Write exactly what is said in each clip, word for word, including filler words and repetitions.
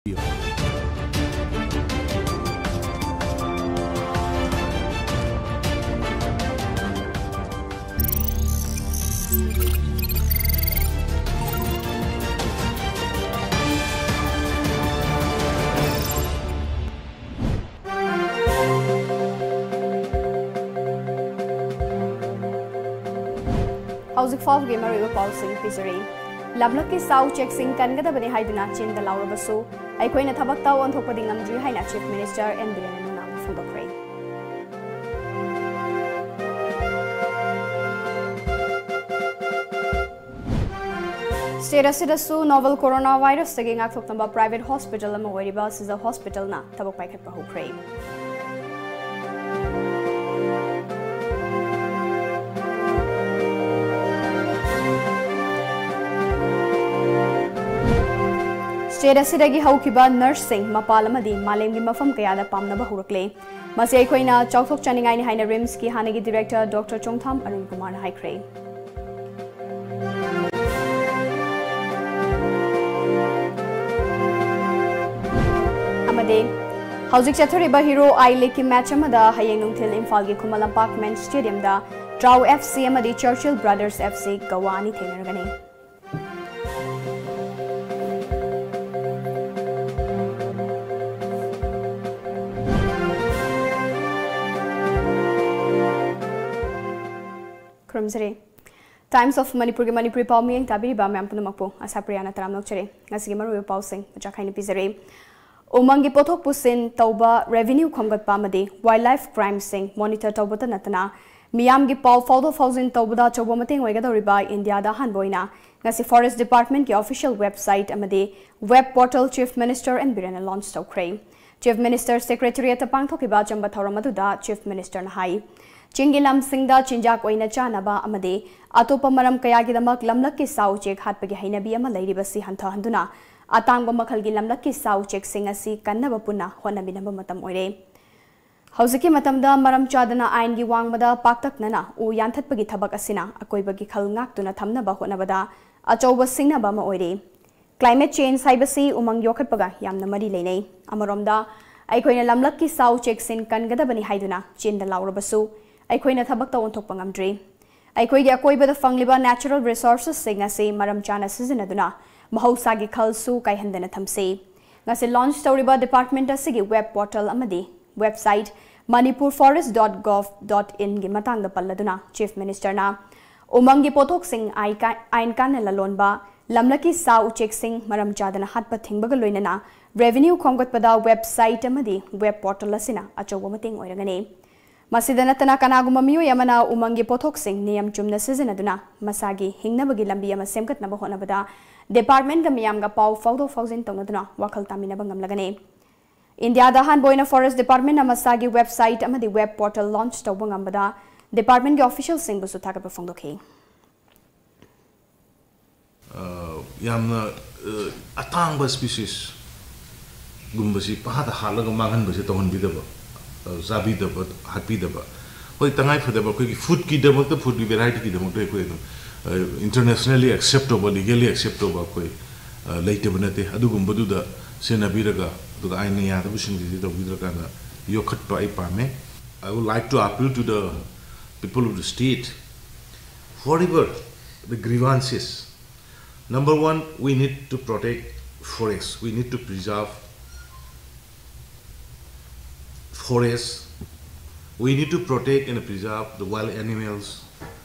ꯍꯧꯖꯤꯛ ꯐꯥꯎꯕꯒꯤ ꯃꯔꯨꯑꯣꯏꯕ ꯄꯥꯎꯁꯤꯡ ꯄꯤꯖꯔꯤ꯫ ꯂꯝꯂꯛꯀꯤ ꯁꯥ ꯎꯆꯦꯛꯁꯤꯡ ꯀꯟꯒꯗꯕꯅꯤ ꯍꯥꯏꯗꯨꯅ ꯆꯤꯟꯗ ꯂꯥꯎꯔꯕꯁꯨ, ꯑꯩꯈꯣꯏꯅ ꯊꯕꯛꯇ ꯑꯣꯟꯊꯣꯛꯄꯗꯤ ꯉꯝꯗ꯭ꯔꯤ ꯍꯥꯏꯅ Chief Minister ꯑꯦꯟ ꯕꯤꯔꯦꯟꯅ ꯅꯨꯡꯅꯥꯡꯕ ꯐꯣꯡꯗꯣꯛꯈ꯭ꯔꯦ꯫ State ꯑꯁꯤꯗꯁꯨ novel coronavirus ꯇꯒꯤ ꯉꯥꯛꯊꯣꯛꯅꯕ private hospital ꯑꯃ ꯑꯣꯏꯔꯤꯕ Cesar Hospital ꯅ ꯊꯕꯛ ꯄꯥꯏꯈꯠꯄ ꯍꯧꯈ꯭ꯔꯦ꯫ State ꯑꯁꯤꯗꯒꯤ ꯍꯧꯈꯤꯕ nurse ꯁꯤꯡ ꯃꯄꯥꯜ ꯑꯃꯗꯤ ꯃꯥꯂꯦꯝꯒꯤ ꯃꯐꯝ ꯀꯌꯥꯗ ꯄꯥꯝꯅꯕ ꯍꯧꯔꯛꯂꯦ꯫ ꯃꯁꯤ ꯑꯩꯈꯣꯏꯅ ꯆꯥꯎꯊꯣꯛꯆꯅꯤꯡꯉꯥꯏꯅꯤ ꯍꯥꯏꯅ RIMS ꯀꯤ ꯍꯥꯟꯅꯒꯤ director Doctor ꯆꯣꯡꯊꯥꯝ ꯑꯔꯨꯟ ꯀꯨꯃꯥꯔꯅ ꯍꯥꯏꯈ꯭ꯔꯦ꯫ ꯑꯃꯗꯤ ꯍꯧꯖꯤꯛ ꯆꯠꯊꯔꯤꯕ Hero I League ꯀꯤ match ꯑꯃꯗ ꯍꯌꯦꯡ ꯅꯨꯡꯊꯤꯜ ꯏꯝꯐꯥꯜꯒꯤ ꯈꯨꯃꯟ ꯂꯝꯄꯥꯛ men's stadium ꯗ TRAU F C ꯑꯃꯗꯤ Churchill Brothers F C Goa ꯑꯅꯤ ꯊꯦꯡꯅꯔꯒꯅꯤ꯫ ꯈꯨꯔꯨꯝꯖꯔꯤ꯫ Times of ꯃꯅꯤꯄꯨꯔꯒꯤ ꯃꯅꯤꯄꯨꯔꯤ ꯄꯥꯎ ꯃꯤꯠꯌꯦꯡ ꯇꯥꯕꯤꯔꯤꯕ ꯃꯌꯥꯝ ꯄꯨꯝꯅꯃꯛꯄꯨ ꯑꯁꯥꯄ꯭ꯔꯤꯌꯥꯅ ꯇꯔꯥꯝꯅ ꯑꯣꯛꯆꯔꯤ꯫ ꯉꯁꯤꯒꯤ ꯃꯔꯨꯑꯣꯏꯕ ꯄꯥꯎꯁꯤꯡ ꯃꯆꯥ ꯈꯥꯏꯅ ꯄꯤꯖꯔꯤ꯫ ꯎꯃꯪꯒꯤ ꯄꯣꯠꯊꯣꯛ ꯄꯨꯁꯤꯟ ꯇꯧꯕ, revenue ꯈꯣꯝꯒꯠꯄ ꯑꯃꯗꯤ wildlife crime ꯁꯤꯡ monitor ꯇꯧꯕꯇ ꯅꯠꯇꯅ, ꯃꯤꯌꯥꯝꯒꯤ ꯄꯥꯎ ꯐꯥꯎꯗꯣꯛ ꯐꯥꯎꯖꯤꯟ ꯇꯧꯕꯗ ꯑꯆꯧꯕ ꯃꯇꯦꯡ ꯑꯣꯏꯒꯗꯧꯔꯤꯕ ꯏꯟꯗꯤꯌꯥꯗ ꯑꯍꯥꯟꯕ ꯑꯣꯏꯅ ꯉꯁꯤ Forest Department ꯀꯤ official website ꯑꯃꯗꯤ web portal Chief Minister N ꯕꯤꯔꯦꯟꯅ launch ꯇꯧꯈ꯭ꯔꯦ꯫ Chief Minister Secretariat ꯇ ꯄꯥꯡꯊꯣꯛꯈꯤꯕ ꯑꯆꯝꯕ ꯊꯧꯔꯝ ꯑꯗꯨꯗ Chief Minister ꯅ ꯍꯥꯏ, ꯆꯤꯡꯒꯤ ꯂꯝꯁꯤꯡꯗ ꯆꯤꯟꯖꯥꯛ ꯑꯣꯏꯅ ꯆꯥꯅꯕ ꯑꯃꯗꯤ ꯑꯇꯣꯞꯄ ꯃꯔꯝ ꯀꯌꯥꯒꯤꯗꯃꯛ ꯂꯝꯂꯛꯀꯤ ꯁꯥ ꯎꯆꯦꯛ ꯍꯥꯠꯄꯒꯤ ꯍꯩꯅꯕꯤ ꯑꯃ ꯂꯩꯔꯤꯕꯁꯤ ꯍꯟꯊꯍꯟꯗꯨꯅ, ꯑꯇꯥꯡꯕ ꯃꯈꯜꯒꯤ ꯂꯝꯂꯛꯀꯤ ꯁꯥ ꯎꯆꯦꯛꯁꯤꯡ ꯑꯁꯤ ꯀꯟꯅꯕ ꯄꯨꯟꯅ ꯍꯣꯠꯅꯃꯤꯟꯅꯕ ꯃꯇꯝ ꯑꯣꯏꯔꯦ꯫ ꯍꯧꯖꯤꯛꯀꯤ ꯃꯇꯝꯗ ꯃꯔꯝ ꯆꯥꯗꯅ ꯑꯥꯏꯟꯒꯤ ꯋꯥꯡꯃꯗ ꯄꯥꯛꯇꯛꯅꯅ ꯎ ꯌꯥꯟꯊꯠꯄꯒꯤ ꯊꯕꯛ ꯑꯁꯤꯅ ꯑꯀꯣꯏꯕꯒꯤ ꯈꯜ ꯉꯥꯛꯇꯨꯅ ꯊꯝꯅꯕ ꯍꯣꯠꯅꯕꯗ ꯑꯆꯧꯕ ꯁꯤꯡꯅꯕ ꯑꯃ ꯑꯣꯏꯔꯦ꯫ Climate change ꯍꯥꯏꯕꯁꯤ ꯎꯃꯪ ꯌꯣꯛꯈꯠꯄꯒ ꯌꯥꯝꯅ ꯃꯔꯤ ꯂꯩꯅꯩ꯫ ꯑꯃꯔꯣꯝꯗ, ꯑꯩꯈꯣꯏꯅ ꯂꯝꯂꯛꯀꯤ ꯁꯥ ꯎꯆꯦꯛꯁꯤꯡ ꯀꯟꯒꯗꯕꯅꯤ ꯍꯥꯏꯗꯨꯅ ꯆꯤꯟꯗ ꯂꯥꯎꯔꯕꯁꯨ, ꯑꯩꯈꯣꯏꯅ ꯊꯕꯛꯇ ꯑꯣꯟꯊꯣꯛꯄ ꯉꯝꯗ꯭ꯔꯤ꯫ ꯑꯩꯈꯣꯏꯒꯤ ꯑꯀꯣꯏꯕꯗ ꯐꯪꯂꯤꯕ natural resourcesꯁꯤꯡ ꯑꯁꯤ ꯃꯔꯝ ꯆꯥꯅ ꯁꯤꯖꯤꯟꯅꯗꯨꯅ ꯃꯍꯧꯁꯥꯒꯤ ꯈꯜꯁꯨ ꯀꯥꯏꯍꯟꯗꯅ ꯊꯝꯁꯤ꯫ ꯉꯁꯤ launch ꯇꯧꯔꯤꯕ department ꯑꯁꯤꯒꯤ web portal ꯑꯃꯗꯤ website manipur forest dot gov dot inꯒꯤ ꯃꯇꯥꯡꯗ ꯄꯜꯂꯗꯨꯅ Chief Ministerꯅ ꯎꯃꯪꯒꯤ ꯄꯣꯠꯊꯣꯛꯁꯤꯡ ꯑꯥꯏ-, ꯑꯥꯏꯟ ꯀꯥꯟꯅ ꯂꯂꯣꯟꯕ, ꯂꯝꯂꯛꯀꯤ ꯁꯥ ꯎꯆꯦꯛꯁꯤꯡ ꯃꯔꯝ ꯆꯥꯗꯅ ꯍꯥꯠꯄ ꯊꯤꯡꯕꯒ ꯂꯣꯏꯅꯅ revenue ꯈꯣꯝꯒꯠꯄꯗ website ꯑꯃꯗꯤ web portal ꯑꯁꯤꯅ ꯑꯆꯧꯕ ꯃꯇꯦꯡ ꯑꯣꯏꯔꯒꯅꯤ꯫ ꯃꯁꯤꯗ ꯅꯠꯇꯅ, ꯀꯅꯥꯒꯨꯝꯕ ꯃꯤꯑꯣꯏ ꯑꯃꯅ ꯎꯃꯪꯒꯤ ꯄꯣꯠꯊꯣꯛꯁꯤꯡ ꯅꯤꯌꯝ ꯆꯨꯝꯅ ꯁꯤꯖꯤꯟꯅꯗꯨꯅ ꯃꯁꯥꯒꯤ ꯍꯤꯡꯅꯕꯒꯤ ꯂꯝꯕꯤ ꯑꯃ ꯁꯦꯝꯒꯠꯅꯕ ꯍꯣꯠꯅꯕꯗ departmentꯀ ꯃꯤꯌꯥꯝꯒ ꯄꯥꯎ ꯐꯥꯎꯗꯣꯛ ꯐꯥꯎꯖꯤꯟ ꯇꯧꯅꯗꯨꯅ ꯋꯥꯈꯜ ꯇꯥꯃꯤꯟꯅꯕ ꯉꯝꯂꯒꯅꯤ꯫ ꯏꯟꯗꯤꯌꯥꯗ ꯑꯍꯥꯟꯕ ꯑꯣꯏꯅ forest departmentꯅ ꯃꯁꯥꯒꯤ website ꯑꯃꯗꯤ web portal launch ꯇꯧꯕ ꯉꯝꯕꯗ departmentꯀꯤ officialꯁꯤꯡꯕꯨꯁꯨ ꯊꯥꯒꯠꯄ ꯐꯣꯡꯗꯣꯛꯈꯤ꯫ ꯑ, ꯌꯥꯝꯅ, ꯑ, ꯑꯇꯥꯡꯕ species ꯒꯨꯝꯕꯁꯤ ꯄꯪꯍꯥꯠꯇ ꯍꯥꯠꯂꯒ ꯃꯥꯡꯍꯟꯕꯁꯦ ꯇꯧꯍꯟꯕꯤꯗꯕ, ꯑ, ꯆꯥꯕꯤꯗꯕ, ꯍꯥꯠꯄꯤꯗꯕ꯫ ꯍꯣꯏ, ꯇꯉꯥꯏ ꯐꯗꯕ ꯑꯩꯈꯣꯏꯒꯤ foodꯀꯤꯗꯃꯛꯇ, foodꯀꯤ varietyꯒꯤꯗꯃꯛꯇ ꯑꯩꯈꯣꯏ ꯑꯗꯨꯝ, ꯑ, internationally accept ꯇꯧꯕ, legally accept ꯇꯧꯕ ꯑꯩꯈꯣꯏ, ꯑ, ꯂꯩꯇꯕ ꯅꯠꯇꯦ꯫ ꯑꯗꯨꯒꯨꯝꯕꯗꯨꯗ ꯁꯤꯖꯤꯟꯅꯕꯤꯔꯒ, ꯑꯗꯨꯒ ꯑꯥꯏꯟꯅ ꯌꯥꯗꯕꯁꯤꯡꯁꯤꯗꯤ ꯇꯧꯕꯤꯗ꯭ꯔꯀꯥꯟꯗ ꯌꯣꯛꯈꯠꯄ ꯑꯩ ꯄꯥꯝꯃꯦ꯫ I would like to appeal to the people of the state, whatever the grievances, number one, we need to protect forests. We need to preserve forests. We need to protect and preserve the wild animals.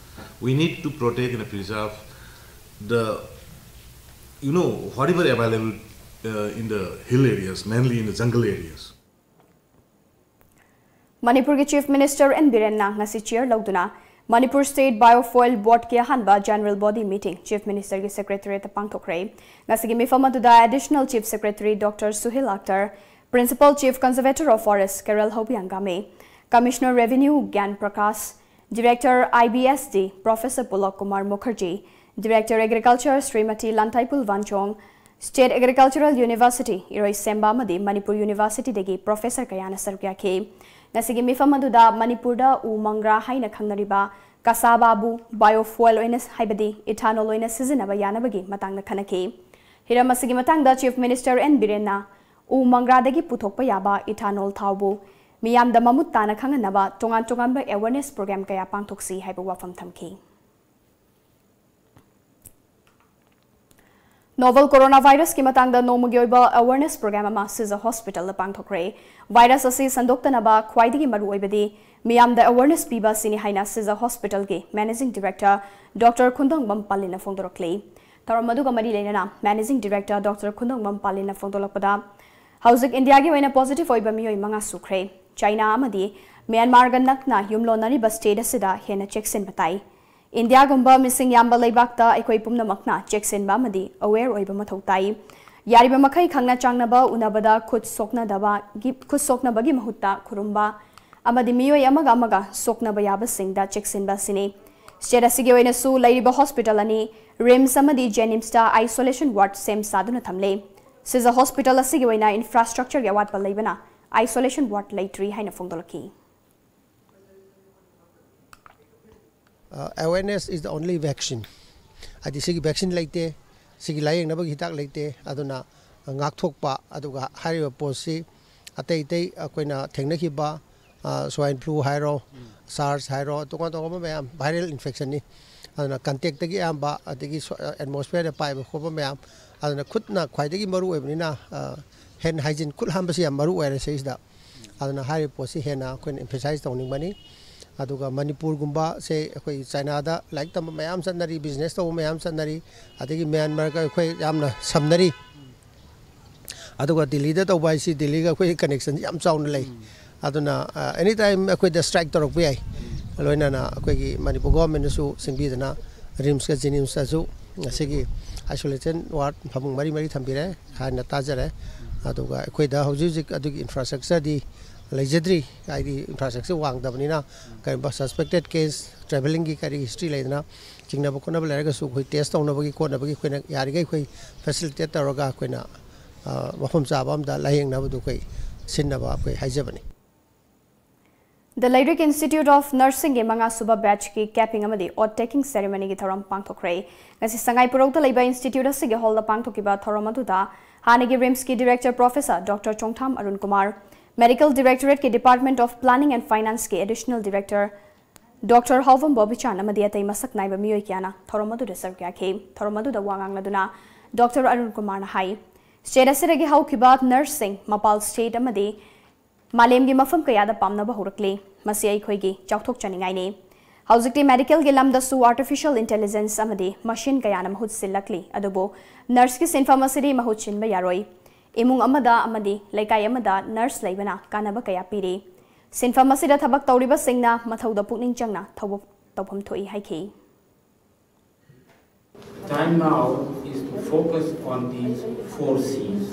We need to protect and preserve the, you know, whatever available, uh, in the hill areas, mainly in the jungle areas. ꯃꯅꯤꯄꯨꯔꯒꯤ Chief Minister N ꯕꯤꯔꯦꯟꯅ ꯉꯁꯤ chair ꯂꯧꯗꯨꯅ Manipur State Biofuel Boardꯀꯤ ꯑꯍꯥꯟꯕ general body meeting Chief Ministerꯒꯤ secretariatꯇ ꯄꯥꯡꯊꯣꯛꯈ꯭ꯔꯦ꯫ ꯉꯁꯤꯒꯤ ꯃꯤꯐꯝ ꯑꯗꯨꯗ Additional Chief Secretary Doctor ꯁꯨꯍꯤꯜ Akhtar, Principal Chief Conservator of Forest ꯀꯦꯔꯜ ꯍꯧꯕꯤꯌꯥꯡꯒꯥꯃꯦ, Commissioner Revenue ꯒ꯭ꯌꯥꯟ Prakash, Director I B S D Professor ꯄꯨꯂꯣꯛ Kumar Mukherjee, Director Agriculture Shrimati ꯂꯥꯟꯊꯥꯏꯄꯨꯜ ꯋꯥꯟꯆꯣꯡ, State Agricultural University ꯏꯔꯣꯏꯁꯦꯝꯕ ꯑꯃꯗꯤ Manipur Universityꯗꯒꯤ professor ꯀꯌꯥꯅ ꯁꯔꯨꯛ ꯌꯥꯈꯤ꯫ ꯉꯁꯤꯒꯤ ꯃꯤꯐꯝ ꯑꯗꯨꯗ ꯃꯅꯤꯄꯨꯔꯗ ꯎ ꯃꯪꯒ꯭ꯔꯥ ꯍꯥꯏꯅ ꯈꯪꯅꯔꯤꯕ ꯀꯁꯥꯕꯥꯕꯨ biofuel ꯑꯣꯏꯅ ꯍꯥꯏꯕꯗꯤ ethanol ꯑꯣꯏꯅ ꯁꯤꯖꯤꯟꯅꯕ ꯌꯥꯅꯕꯒꯤ ꯃꯇꯥꯡꯗ ꯈꯟꯅꯈꯤ꯫ ꯍꯤꯔꯝ ꯑꯁꯤꯒꯤ ꯃꯇꯥꯡꯗ Chief Minister N ꯕꯤꯔꯦꯟꯅ ꯎ ꯃꯪꯒ꯭ꯔꯥꯗꯒꯤ ꯄꯨꯊꯣꯛꯄ ꯌꯥꯕ ethanol ꯊꯥꯎꯕꯨ ꯃꯤꯌꯥꯝꯗ ꯃꯃꯨꯠ ꯇꯥꯅ ꯈꯪꯍꯟꯅꯕ ꯇꯣꯉꯥꯟ ꯇꯣꯉꯥꯟꯕ awareness program ꯀꯌꯥ ꯄꯥꯡꯊꯣꯛꯁꯤ ꯍꯥꯏꯕ ꯋꯥꯐꯝ ꯊꯝꯈꯤ꯫ Novel coronavirus ꯀꯤ ꯃꯇꯥꯡꯗ ꯅꯣꯡꯃꯒꯤ ꯑꯣꯏꯕ awareness program ꯑꯃ ꯁꯤꯖ ꯍꯣꯁꯄꯤꯇꯥꯜꯗ ꯄꯥꯡꯊꯣꯛꯈ꯭ꯔꯦ꯫ ꯚꯥꯏꯔꯁ ꯑꯁꯤ ꯁꯟꯗꯣꯛꯇꯅꯕ ꯈ꯭ꯋꯥꯏꯗꯒꯤ ꯃꯔꯨꯑꯣꯏꯕꯗꯤ ꯃꯤꯌꯥꯝꯗ awareness ꯄꯤꯕ ꯑꯁꯤꯅꯤ ꯍꯥꯏꯅ ꯁꯤꯖ ꯍꯣꯁꯄꯤꯇꯥꯜꯒꯤ Managing Director Doctor ꯈꯨꯟꯗꯣꯡꯕꯝ ꯄꯥꯂꯤꯅ ꯐꯣꯡꯗꯣꯔꯛꯂꯤ꯫ ꯊꯧꯔꯝ ꯑꯗꯨꯒ ꯃꯔꯤ ꯂꯩꯅꯅ Managing Director Doctor ꯈꯨꯟꯗꯣꯡꯕꯝ ꯄꯥꯂꯤꯅ ꯐꯣꯡꯗꯣꯛꯂꯛꯄꯗ, ꯍꯧꯖꯤꯛ ꯏꯟꯗꯤꯌꯥꯒꯤ ꯑꯣꯏꯅ positive ꯑꯣꯏꯕ ꯃꯤꯑꯣꯏ ꯃꯉꯥ ꯁꯨꯈ꯭ꯔꯦ꯫ ꯆꯥꯏꯅꯥ ꯑꯃꯗꯤ ꯃ꯭ꯌꯥꯟꯃꯥꯔꯒ ꯅꯛꯅ ꯌꯨꯝꯂꯣꯟꯅꯔꯤꯕ state ꯑꯁꯤꯗ ꯍꯦꯟꯅ ꯆꯦꯛꯁꯤꯟꯕ ꯇꯥꯏ꯫ ꯏꯟꯗꯤꯌꯥꯒꯨꯝꯕ ꯃꯤꯁꯤꯡ ꯌꯥꯝꯕ ꯂꯩꯕꯥꯛꯇ ꯑꯩꯈꯣꯏ ꯄꯨꯝꯅꯃꯛꯅ ꯆꯦꯛꯁꯤꯟꯕ ꯑꯃꯗꯤ aware ꯑꯣꯏꯕ ꯃꯊꯧ ꯇꯥꯏ꯫ ꯌꯥꯔꯤꯕ ꯃꯈꯩ ꯈꯪꯅ ꯆꯥꯡꯅꯕ ꯎꯅꯕꯗ ꯈꯨꯠ ꯁꯣꯛꯅꯗꯕꯒꯤ, ꯈꯨꯠ ꯁꯣꯛꯅꯕꯒꯤ ꯃꯍꯨꯠꯇ ꯈꯨꯔꯨꯝꯕ ꯑꯃꯗꯤ ꯃꯤꯑꯣꯏ ꯑꯃꯒ ꯑꯃꯒ ꯁꯣꯛꯅꯕ ꯌꯥꯕꯁꯤꯡꯗ ꯆꯦꯛꯁꯤꯟꯕ ꯑꯁꯤꯅꯤ꯫ State ꯑꯁꯤꯒꯤ ꯑꯣꯏꯅꯁꯨ ꯂꯩꯔꯤꯕ hospital ꯑꯅꯤ, RIMS ꯑꯃꯗꯤ JNIMS ꯇ isolation ward ꯁꯦꯝ ꯁꯥꯗꯨꯅ ꯊꯝꯂꯦ꯫ ꯁꯤꯖ ꯍꯣꯁꯄꯤꯇꯥꯜ ꯑꯁꯤꯒꯤ ꯑꯣꯏꯅ infrastructure ꯒꯤ ꯑꯋꯥꯠꯄ ꯂꯩꯕꯅ isolation ward ꯂꯩꯇ꯭ꯔꯤ ꯍꯥꯏꯅ ꯐꯣꯡꯗꯣꯛꯂꯛꯈꯤ꯫ Awareness is the only vaccine. ꯍꯥꯏꯗꯤ ꯁꯤꯒꯤ vaccine ꯂꯩꯇꯦ, ꯁꯤꯒꯤ ꯂꯥꯏꯌꯦꯡꯅꯕꯒꯤ ꯍꯤꯗꯥꯛ ꯂꯩꯇꯦ꯫ ꯑꯗꯨꯅ ꯉꯥꯛꯊꯣꯛꯄ, ꯑꯗꯨꯒ ꯍꯥꯏꯔꯤꯕ ꯄꯣꯠꯁꯤ ꯑꯇꯩ ꯑꯇꯩ ꯑꯩꯈꯣꯏꯅ ꯊꯦꯡꯅꯈꯤꯕ swine flu ꯍꯥꯏꯔꯣ, SARS ꯍꯥꯏꯔꯣ, ꯇꯣꯉꯥꯟ ꯇꯣꯉꯥꯟꯕ ꯃꯌꯥꯝ viral infection ꯅꯤ꯫ ꯑꯗꯨꯅ contact ꯇꯒꯤ ꯑꯌꯥꯝꯕ, ꯑꯗꯒꯤ atmosphere ꯗ ꯄꯥꯏꯕ ꯈꯣꯠꯄ ꯃꯌꯥꯝ, ꯑꯗꯨꯅ ꯈꯨꯠꯅ ꯈ꯭ꯋꯥꯏꯗꯒꯤ ꯃꯔꯨ ꯑꯣꯏꯕꯅꯤꯅ, hand hygiene, ꯈꯨꯠ ꯍꯥꯝꯕꯁꯤ ꯌꯥꯝ ꯃꯔꯨ ꯑꯣꯏꯔꯦ ꯁꯤꯁꯤꯗ꯫ ꯑꯗꯨꯅ ꯍꯥꯏꯔꯤꯕ ꯄꯣꯠꯁꯤ ꯍꯦꯟꯅ ꯑꯩꯈꯣꯏꯅ emphasize ꯇꯧꯅꯤꯡꯕꯅꯤ꯫ ꯑꯗꯨꯒ ꯃꯅꯤꯄꯨꯔꯒꯨꯝꯕꯁꯦ ꯑꯩꯈꯣꯏ ꯆꯥꯏꯅꯥꯗ ꯂꯥꯏꯔꯤꯛ ꯇꯝꯕ ꯃꯌꯥꯝ ꯆꯠꯅꯔꯤ, business ꯇꯧꯕ ꯃꯌꯥꯝ ꯆꯠꯅꯔꯤ, ꯑꯗꯒꯤ ꯃ꯭ꯌꯥꯟꯃꯥꯔꯒ ꯑꯩꯈꯣꯏ ꯌꯥꯝꯅ ꯁꯝꯅꯔꯤ꯫ ꯑꯗꯨꯒ ꯗꯤꯜꯂꯤꯗ ꯇꯧꯕ ꯍꯥꯏꯁꯤ ꯗꯤꯜꯂꯤꯒ ꯑꯩꯈꯣꯏ connection ꯌꯥꯝ ꯆꯥꯎꯅ ꯂꯩ꯫ ꯑꯗꯨꯅ any time ꯑꯩꯈꯣꯏꯗ strike ꯇꯧꯔꯛꯄ ꯌꯥꯏ꯫ ꯂꯣꯏꯅꯅ ꯑꯩꯈꯣꯏꯒꯤ ꯃꯅꯤꯄꯨꯔ government ꯅꯁꯨ ꯁꯤꯟꯕꯤꯗꯅ RIMS ꯀ JNIMS ꯇꯁꯨ ꯉꯁꯤꯒꯤ isolation ward ꯐꯃꯨꯡ ꯃꯔꯤ ꯃꯔꯤ ꯊꯝꯕꯤꯔꯦ ꯍꯥꯏꯅ ꯇꯥꯖꯔꯦ꯫ ꯑꯗꯨꯒ ꯑꯩꯈꯣꯏꯗ ꯍꯧꯖꯤꯛ ꯍꯧꯖꯤꯛ ꯑꯗꯨꯒꯤ infrastructure ꯗꯤ ꯂꯩꯖꯗ꯭ꯔꯤ꯫ ꯍꯥꯏꯗꯤ infrastructure ꯋꯥꯡꯗꯕꯅꯤꯅ ꯀꯔꯤꯒꯨꯝꯕ suspected case, travelling ꯒꯤ ꯀꯔꯤ history ꯂꯩꯗꯅ ꯆꯤꯡꯅꯕ ꯈꯣꯠꯅꯕ ꯂꯩꯔꯒꯁꯨ ꯑꯩꯈꯣꯏ test ꯇꯧꯅꯕꯒꯤ ꯈꯣꯠꯅꯕꯒꯤ ꯑꯩꯈꯣꯏꯅ ꯌꯥꯔꯤꯈꯩ ꯑꯩꯈꯣꯏ facilitate ꯇꯧꯔꯒ ꯑꯩꯈꯣꯏꯅ ꯃꯐꯝ ꯆꯥꯕ ꯑꯃꯗ ꯂꯥꯏꯌꯦꯡꯅꯕꯗꯨ ꯑꯩꯈꯣꯏ ꯁꯤꯟꯅꯕ ꯑꯩꯈꯣꯏ ꯍꯥꯏꯖꯕꯅꯤ꯫ The Leirik Institute of Nursingꯒꯤ ꯃꯉꯥꯁꯨꯕ batchꯀꯤ capping ꯑꯃꯗꯤ oath taking ceremonyꯒꯤ ꯊꯧꯔꯝ ꯄꯥꯡꯊꯣꯛꯈ꯭ꯔꯦ꯫ ꯉꯁꯤ ꯁꯉꯥꯏ ꯄꯨꯔꯧꯗ ꯂꯩꯕ institute ꯑꯁꯤꯒꯤ hallꯗ ꯄꯥꯡꯊꯣꯛꯈꯤꯕ ꯊꯧꯔꯝ ꯑꯗꯨꯗ ꯍꯥꯟꯅꯒꯤ RIMSꯀꯤ director professor Doctor Chongtham Arun Kumar, medical directorateꯀꯤ Department of Planning and Financeꯀꯤ additional director Doctor ꯍꯥꯎꯕꯝ ꯕꯣꯕꯤꯆꯥꯟ ꯑꯃꯗꯤ ꯑꯇꯩ ꯃꯁꯛ ꯅꯥꯏꯕ ꯃꯤꯑꯣꯏ ꯀꯌꯥꯅ ꯊꯧꯔꯝ ꯑꯗꯨꯗ ꯁꯔꯨꯛ ꯌꯥꯈꯤ꯫ ꯊꯧꯔꯝ ꯑꯗꯨꯗ ꯋꯥ ꯉꯥꯡꯂꯗꯨꯅ Doctor ꯑꯔꯨꯟ ꯀꯨꯃꯥꯔꯅ ꯍꯥꯏ, state ꯑꯁꯤꯗꯒꯤ ꯍꯧꯈꯤꯕ nurseꯁꯤꯡ ꯃꯄꯥꯜ state ꯑꯃꯗꯤ ꯃꯥꯂꯦꯝꯒꯤ ꯃꯐꯝ ꯀꯌꯥꯗ ꯄꯥꯝꯅꯕ ꯍꯧꯔꯛꯂꯤ꯫ ꯃꯁꯤ ꯑꯩꯈꯣꯏꯒꯤ ꯆꯥꯎꯊꯣꯛꯆꯅꯤꯡꯉꯥꯏꯅꯤ꯫ ꯍꯧꯖꯤꯛꯇꯤ medicalꯒꯤ ꯂꯝꯗꯁꯨ artificial intelligence ꯑꯃꯗꯤ machine ꯀꯌꯥꯅ ꯃꯍꯨꯠ ꯁꯤꯜꯂꯛꯂꯤ, ꯑꯗꯨꯕꯨ nurseꯀꯤ ꯁꯤꯟꯐꯝ ꯑꯁꯤꯗꯤ ꯃꯍꯨꯠ ꯁꯤꯟꯕ ꯌꯥꯔꯣꯏ꯫ ꯏꯃꯨꯡ ꯑꯃꯗ ꯑꯃꯗꯤ ꯂꯩꯀꯥꯏ ꯑꯃꯗ nurse ꯂꯩꯕꯅ ꯀꯥꯟꯅꯕ ꯀꯌꯥ ꯄꯤꯔꯤ꯫ ꯁꯤꯟꯐꯝ ꯑꯁꯤꯗ ꯊꯕꯛ ꯇꯧꯔꯤꯕꯁꯤꯡꯅ ꯃꯊꯧꯗ ꯄꯨꯛꯅꯤꯡ ꯆꯪꯅ ꯊꯧꯕ- ꯇꯧꯐꯝ ꯊꯣꯛꯏ ꯍꯥꯏꯈꯤ꯫ The time now is to focus on these four C's: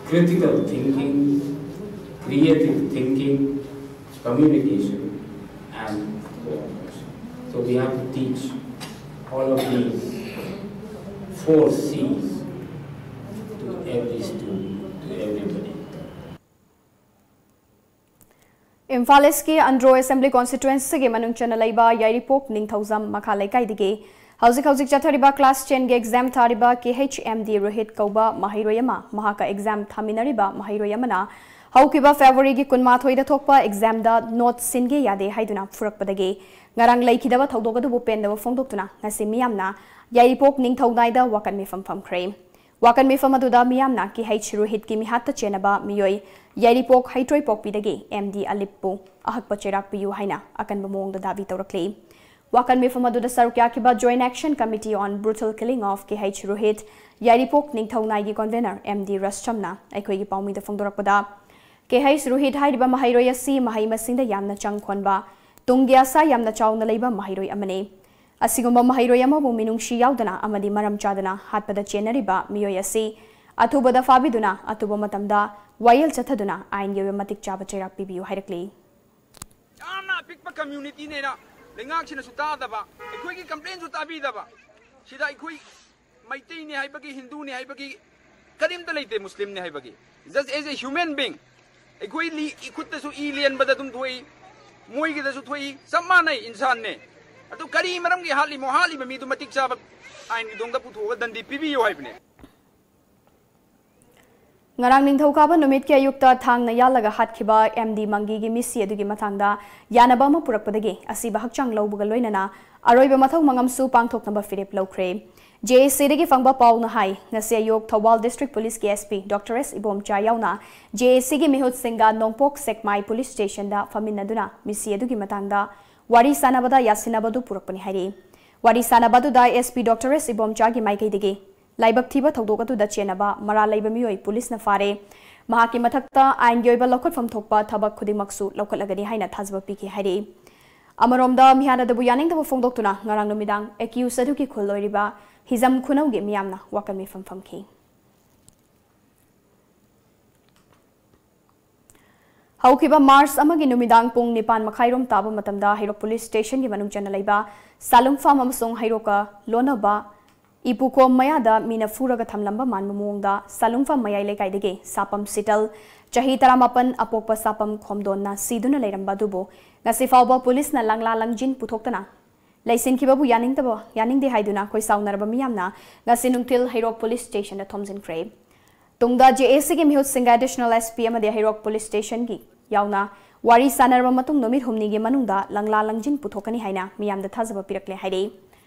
critical thinking, creative thinking, communication, and cooperation. So we have to teach all of these four C's to every student, to everybody. Imphal ꯏꯁꯀꯤ Andro assembly constituencyꯒꯤ ꯃꯅꯨꯡ ꯆꯟꯅ ꯂꯩꯕ ꯌꯥꯏꯔꯤꯄꯣꯛ ꯅꯤꯡꯊꯧꯖꯝ ꯃꯈꯥ ꯂꯩꯀꯥꯏꯗꯒꯤ ꯍꯧꯖꯤꯛ ꯍꯧꯖꯤꯛ ꯆꯠꯊꯔꯤꯕ class tenꯒꯤ exam ꯊꯥꯔꯤꯕ KH M D Rohit ꯀꯧꯕ ꯃꯍꯩꯔꯣꯏ ꯑꯃ ꯃꯍꯥꯛꯀ exam ꯊꯥꯃꯤꯟꯅꯔꯤꯕ ꯃꯍꯩꯔꯣꯏ ꯑꯃꯅ ꯍꯧꯈꯤꯕ Februaryꯒꯤ ꯀꯨꯟꯃꯥꯊꯣꯏꯗ ꯊꯣꯛꯄ examꯗ note ꯁꯤꯟꯒꯦ ꯌꯥꯗꯦ ꯍꯥꯏꯗꯨꯅ ꯐꯨꯔꯛꯄꯗꯒꯤ ꯉꯔꯥꯡ ꯂꯩꯈꯤꯗꯕ ꯊꯧꯗꯣꯛ ꯑꯗꯨꯕꯨ ꯄꯦꯟꯗꯕ ꯐꯣꯡꯗꯣꯛꯇꯨꯅ ꯉꯁꯤ ꯃꯤꯌꯥꯝꯅ ꯌꯥꯏꯔꯤꯄꯣꯛ ꯅꯤꯡꯊꯧꯅꯥꯏꯗ ꯋꯥꯀꯠ ꯃꯤꯐꯝ ꯐꯝꯈ꯭ꯔꯦ꯫ ꯋꯥꯀꯠ ꯃꯤꯐꯝ ꯑꯗꯨꯗ ꯃꯤꯌꯥꯝꯅ KH ꯔꯣꯍꯤꯠꯀꯤ ꯃꯤꯍꯥꯠꯇ ꯆꯦꯟꯅꯕ ꯃꯤꯑꯣꯏ ꯌꯥꯏꯔꯤꯄꯣꯛ ꯍꯩꯇ꯭ꯔꯣꯏꯄꯣꯛꯄꯤꯗꯒꯤ M D ꯑꯂꯤꯞꯄꯨ ꯑꯍꯛꯄ ꯆꯩꯔꯥꯛ ꯄꯤꯌꯨ ꯍꯥꯏꯅ ꯑꯀꯟꯕ ꯃꯑꯣꯡꯗ ꯗꯥꯕꯤ ꯇꯧꯔꯛꯂꯤ꯫ ꯋꯥꯀꯠ ꯃꯤꯐꯝ ꯑꯗꯨꯗ ꯁꯔꯨꯛ ꯌꯥꯈꯤꯕ Joint Action Committee on Brutal Killing of KH Rohit, Yairipok ꯅꯤꯡꯊꯧꯅꯥꯏꯒꯤ convener M D ꯔꯁꯆꯝꯅ ꯑꯩꯈꯣꯏꯒꯤ ꯄꯥꯎꯃꯤꯗ ꯐꯣꯡꯗꯣꯔꯛꯄꯗ, KH ꯔꯣꯍꯤꯠ ꯍꯥꯏꯔꯤꯕ ꯃꯍꯩꯔꯣꯏ ꯑꯁꯤ ꯃꯍꯩ ꯃꯁꯤꯡꯗ ꯌꯥꯝꯅ ꯆꯪ ꯈꯣꯟꯕ, ꯇꯨꯡꯒꯤ ꯑꯁꯥ ꯌꯥꯝꯅ ꯆꯥꯎꯅ ꯂꯩꯕ ꯃꯍꯩꯔꯣꯏ ꯑꯃꯅꯤ꯫ ꯑꯁꯤꯒꯨꯝꯕ ꯃꯍꯩꯔꯣꯏ ꯑꯃꯕꯨ ꯃꯤꯅꯨꯡꯁꯤ ꯌꯥꯎꯗꯅ ꯑꯃꯗꯤ ꯃꯔꯝ ꯆꯥꯗꯅ ꯍꯥꯠꯄꯗ ꯆꯦꯟꯅꯔꯤꯕ ꯃꯤꯑꯣꯏ ꯑꯁꯤ ꯑꯊꯨꯕꯗ ꯐꯥꯕꯤꯗꯨꯅ ꯑꯊꯨꯕ ꯃꯇꯝꯗ ꯋꯥꯌꯦꯜ ꯆꯠꯊꯗꯨꯅ ꯑꯥꯏꯟꯒꯤ ꯑꯣꯏꯕ ꯃꯇꯤꯛ ꯆꯥꯕ ꯆꯩꯔꯥꯛ ꯄꯤꯕꯤꯌꯨ ꯍꯥꯏꯔꯛꯂꯤ꯫ ꯌꯥꯝꯅ ꯑꯄꯤꯛꯄ communityꯅꯦꯅ ꯂꯩꯉꯥꯛꯁꯤꯅꯁꯨ ꯇꯥꯗꯕ, ꯑꯩꯈꯣꯏꯒꯤ complainꯁꯨ ꯇꯥꯕꯤꯗꯕ꯫ ꯁꯤꯗ ꯑꯩꯈꯣꯏ ꯃꯩꯇꯩꯅꯤ ꯍꯥꯏꯕꯒꯤ, ꯍꯤꯟꯗꯨꯅꯤ ꯍꯥꯏꯕꯒꯤ ꯀꯔꯤꯝꯇ ꯂꯩꯇꯦ, ꯃꯨꯁꯂꯤꯝꯅꯤ ꯍꯥꯏꯕꯒꯤ꯫ Just as a human being, ꯑꯩꯈꯣꯏ ꯂꯤ-, ꯏꯈꯨꯠꯇꯁꯨ ꯏ ꯂꯦꯟꯕꯗ ꯑꯗꯨꯝ ꯊꯣꯛꯏ, ꯃꯣꯏꯒꯤꯗꯁꯨ ꯊꯣꯛꯏ, ꯆꯞ ꯃꯥꯟꯅꯩ ꯏꯟꯁꯥꯟꯅꯦ꯫ ꯑꯗꯨ ꯀꯔꯤ ꯃꯔꯝꯒꯤ ꯍꯥꯠꯂꯤꯃꯣ? ꯍꯥꯠꯂꯤꯕ ꯃꯤꯗꯨ ꯃꯇꯤꯛ ꯆꯥꯕ ꯑꯥꯏꯟꯒꯤ ꯊꯣꯡꯗ ꯄꯨꯊꯣꯛꯑꯒ ꯗꯟꯗꯤ ꯄꯤꯕꯤꯌꯨ ꯍꯥꯏꯕꯅꯦ꯫ ꯉꯔꯥꯡ ꯅꯤꯡꯊꯧꯀꯥꯕ ꯅꯨꯃꯤꯠꯀꯤ ꯑꯌꯨꯛꯇ ꯊꯥꯡꯅ ꯌꯥꯜꯂꯒ ꯍꯥꯠꯈꯤꯕ ꯑꯦꯝ ꯗꯤ ꯃꯪꯒꯤꯒꯤ ꯃꯤꯁꯤ ꯑꯗꯨꯒꯤ ꯃꯇꯥꯡꯗ ꯌꯥꯅꯕ ꯑꯃ ꯄꯨꯔꯛꯄꯗꯒꯤ ꯑꯁꯤꯕ ꯍꯛꯆꯥꯡ ꯂꯧꯕꯒ ꯂꯣꯏꯅꯅ ꯑꯔꯣꯏꯕ ꯃꯊꯧ ꯃꯉꯝꯁꯨ ꯄꯥꯡꯊꯣꯛꯅꯕ ꯐꯤꯔꯦꯞ ꯂꯧꯈ꯭ꯔꯦ꯫ ꯖꯦ ꯑꯦ ꯁꯤꯗꯒꯤ ꯐꯪꯕ ꯄꯥꯎꯅ ꯍꯥꯏ, ꯉꯁꯤ ꯑꯌꯨꯛ ꯊꯧꯕꯥꯜ ꯗꯤꯁꯇ꯭ꯔꯤꯛ ꯄꯨꯂꯤꯁꯀꯤ ꯑꯦꯁ ꯄꯤ ꯗꯣꯛꯇꯔ ꯑꯦꯁ ꯏꯕꯣꯝꯆꯥ ꯌꯥꯎꯅ ꯖꯦ ꯑꯦ ꯁꯤꯒꯤ ꯃꯤꯍꯨꯠꯁꯤꯡꯒ ꯅꯣꯡꯄꯣꯛ ꯁꯦꯛꯃꯥꯏ ꯄꯨꯂꯤꯁ ꯁ꯭ꯇꯦꯁꯟꯗ ꯐꯝꯃꯤꯟꯅꯗꯨꯅ ꯃꯤꯁꯤ ꯑꯗꯨꯒꯤ ꯃꯇꯥꯡꯗ ꯋꯥꯔꯤ ꯁꯥꯟꯅꯕꯗ ꯌꯥꯁꯤꯟꯅꯕꯗꯨ ꯄꯨꯔꯛꯄꯅꯤ ꯍꯥꯏꯔꯤ꯫ ꯋꯥꯔꯤ ꯁꯥꯟꯅꯕ ꯑꯗꯨꯗ ꯑꯦꯁ ꯄꯤ ꯗꯣꯛꯇꯔ ꯑꯦꯁ ꯏꯕꯣꯝꯆꯥꯒꯤ ꯃꯥꯏꯀꯩꯗꯒꯤ ꯂꯥꯏꯕꯛ ꯊꯤꯕ ꯊꯧꯗꯣꯛ ꯑꯗꯨꯗ ꯆꯦꯟꯅꯕ ꯃꯔꯥꯜ ꯂꯩꯕ ꯃꯤꯑꯣꯏ ꯄꯨꯂꯤꯁꯅ ꯐꯥꯔꯦ꯫ ꯃꯍꯥꯛꯀꯤ ꯃꯊꯛꯇ ꯑꯥꯏꯟꯒꯤ ꯑꯣꯏꯕ ꯂꯧꯈꯠꯐꯝ ꯊꯣꯛꯄ ꯊꯕꯛ ꯈꯨꯗꯤꯡꯃꯛꯁꯨ ꯂꯧꯈꯠꯂꯒꯅꯤ ꯍꯥꯏꯅ ꯊꯥꯖꯕ ꯄꯤꯈꯤ ꯍꯥꯏꯔꯤ꯫ ꯑꯃꯔꯣꯝꯗ, ꯃꯤꯍꯥꯠ ꯑꯗꯨꯕꯨ ꯌꯥꯅꯤꯡꯗꯕ ꯐꯣꯡꯗꯣꯛꯇꯨꯅ ꯉꯔꯥꯡ ꯅꯨꯃꯤꯗꯥꯡ ꯑꯦꯀ꯭ꯌꯨꯁ ꯑꯗꯨꯒꯤ ꯈꯨꯜ ꯑꯣꯏꯔꯤꯕ ꯍꯤꯖꯝ ꯈꯨꯅꯧꯒꯤ ꯃꯤꯌꯥꯝꯅ ꯋꯥꯀꯜ ꯃꯤꯐꯝ ꯐꯝꯈꯤ꯫ ꯍꯧꯈꯤꯕ ꯃꯥꯔꯆ ꯑꯃꯒꯤ ꯅꯨꯃꯤꯗꯥꯡ ꯄꯨꯡ ꯅꯤꯄꯥꯟ ꯃꯈꯥꯏꯔꯣꯝ ꯇꯥꯕ ꯃꯇꯝꯗ ꯍꯩꯔꯣꯛ ꯄꯨꯂꯤꯁ ꯁ꯭ꯇꯦꯁꯟꯒꯤ ꯃꯅꯨꯡ ꯆꯟꯅ ꯂꯩꯕ ꯁꯥꯂꯨꯡꯐꯥꯝ ꯑꯃꯁꯨꯡ ꯍꯩꯔꯣꯛꯀ ꯂꯣꯟꯅꯕ ꯏꯄꯨꯀꯣꯝ ꯃꯌꯥꯗ ꯃꯤꯅ ꯐꯨꯔꯒ ꯊꯝꯂꯝꯕ ꯃꯥꯟꯕ ꯃꯑꯣꯡꯗ ꯁꯥꯂꯨꯡꯐꯥꯝ ꯃꯌꯥꯏ ꯂꯩꯀꯥꯏꯗꯒꯤ ꯁꯥꯄꯝ ꯁꯤꯇꯜ, ꯆꯍꯤ ꯇꯔꯥꯃꯥꯄꯟ, ꯑꯄꯣꯛꯄ ꯁꯥꯄꯝ ꯈꯣꯝꯗꯣꯟꯅ ꯁꯤꯗꯨꯅ ꯂꯩꯔꯝꯕ ꯑꯗꯨꯕꯨ ꯉꯁꯤ ꯐꯥꯎꯕ ꯄꯨꯂꯤꯁꯅ ꯂꯪꯂꯥ ꯂꯪꯖꯤꯟ ꯄꯨꯊꯣꯛꯇꯅ ꯂꯩꯁꯤꯟꯈꯤꯕꯕꯨ ꯌꯥꯅꯤꯡꯗꯕ, ꯌꯥꯅꯤꯡꯗꯦ ꯍꯥꯏꯗꯨꯅ ꯑꯩꯈꯣꯏ ꯁꯥꯎꯅꯔꯕ ꯃꯤꯌꯥꯝꯅ ꯉꯁꯤ ꯅꯨꯡꯊꯤꯜ ꯍꯩꯔꯣꯛ ꯄꯨꯂꯤꯁ ꯁ꯭ꯇꯦꯁꯟꯗ ꯊꯣꯝꯖꯤꯟꯈ꯭ꯔꯦ꯫ ꯇꯨꯡꯗ ꯖꯦ ꯑꯦ ꯁꯤꯒꯤ ꯃꯤꯍꯨꯠꯁꯤꯡꯒ ꯑꯦꯗꯤꯁꯅꯦꯜ ꯑꯦꯁ ꯄꯤ ꯑꯃꯗꯤ ꯍꯩꯔꯣꯛ ꯄꯨꯂꯤꯁ ꯁ꯭ꯇꯦꯁꯟꯒꯤ ꯌꯥꯎꯅ ꯋꯥꯔꯤ ꯁꯥꯟꯅꯔꯕ ꯃꯇꯨꯡ ꯅꯨꯃꯤꯠ ꯍꯨꯝꯅꯤꯒꯤ ꯃꯅꯨꯡꯗ ꯂꯪꯂꯥ ꯂꯪꯖꯤꯟ ꯄꯨꯊꯣꯛꯀꯅꯤ ꯍꯥꯏꯅ ꯃꯤꯌꯥꯝꯗ ꯊꯥꯖꯕ ꯄꯤꯔꯛꯂꯦ ꯍꯥꯏꯔꯤ꯫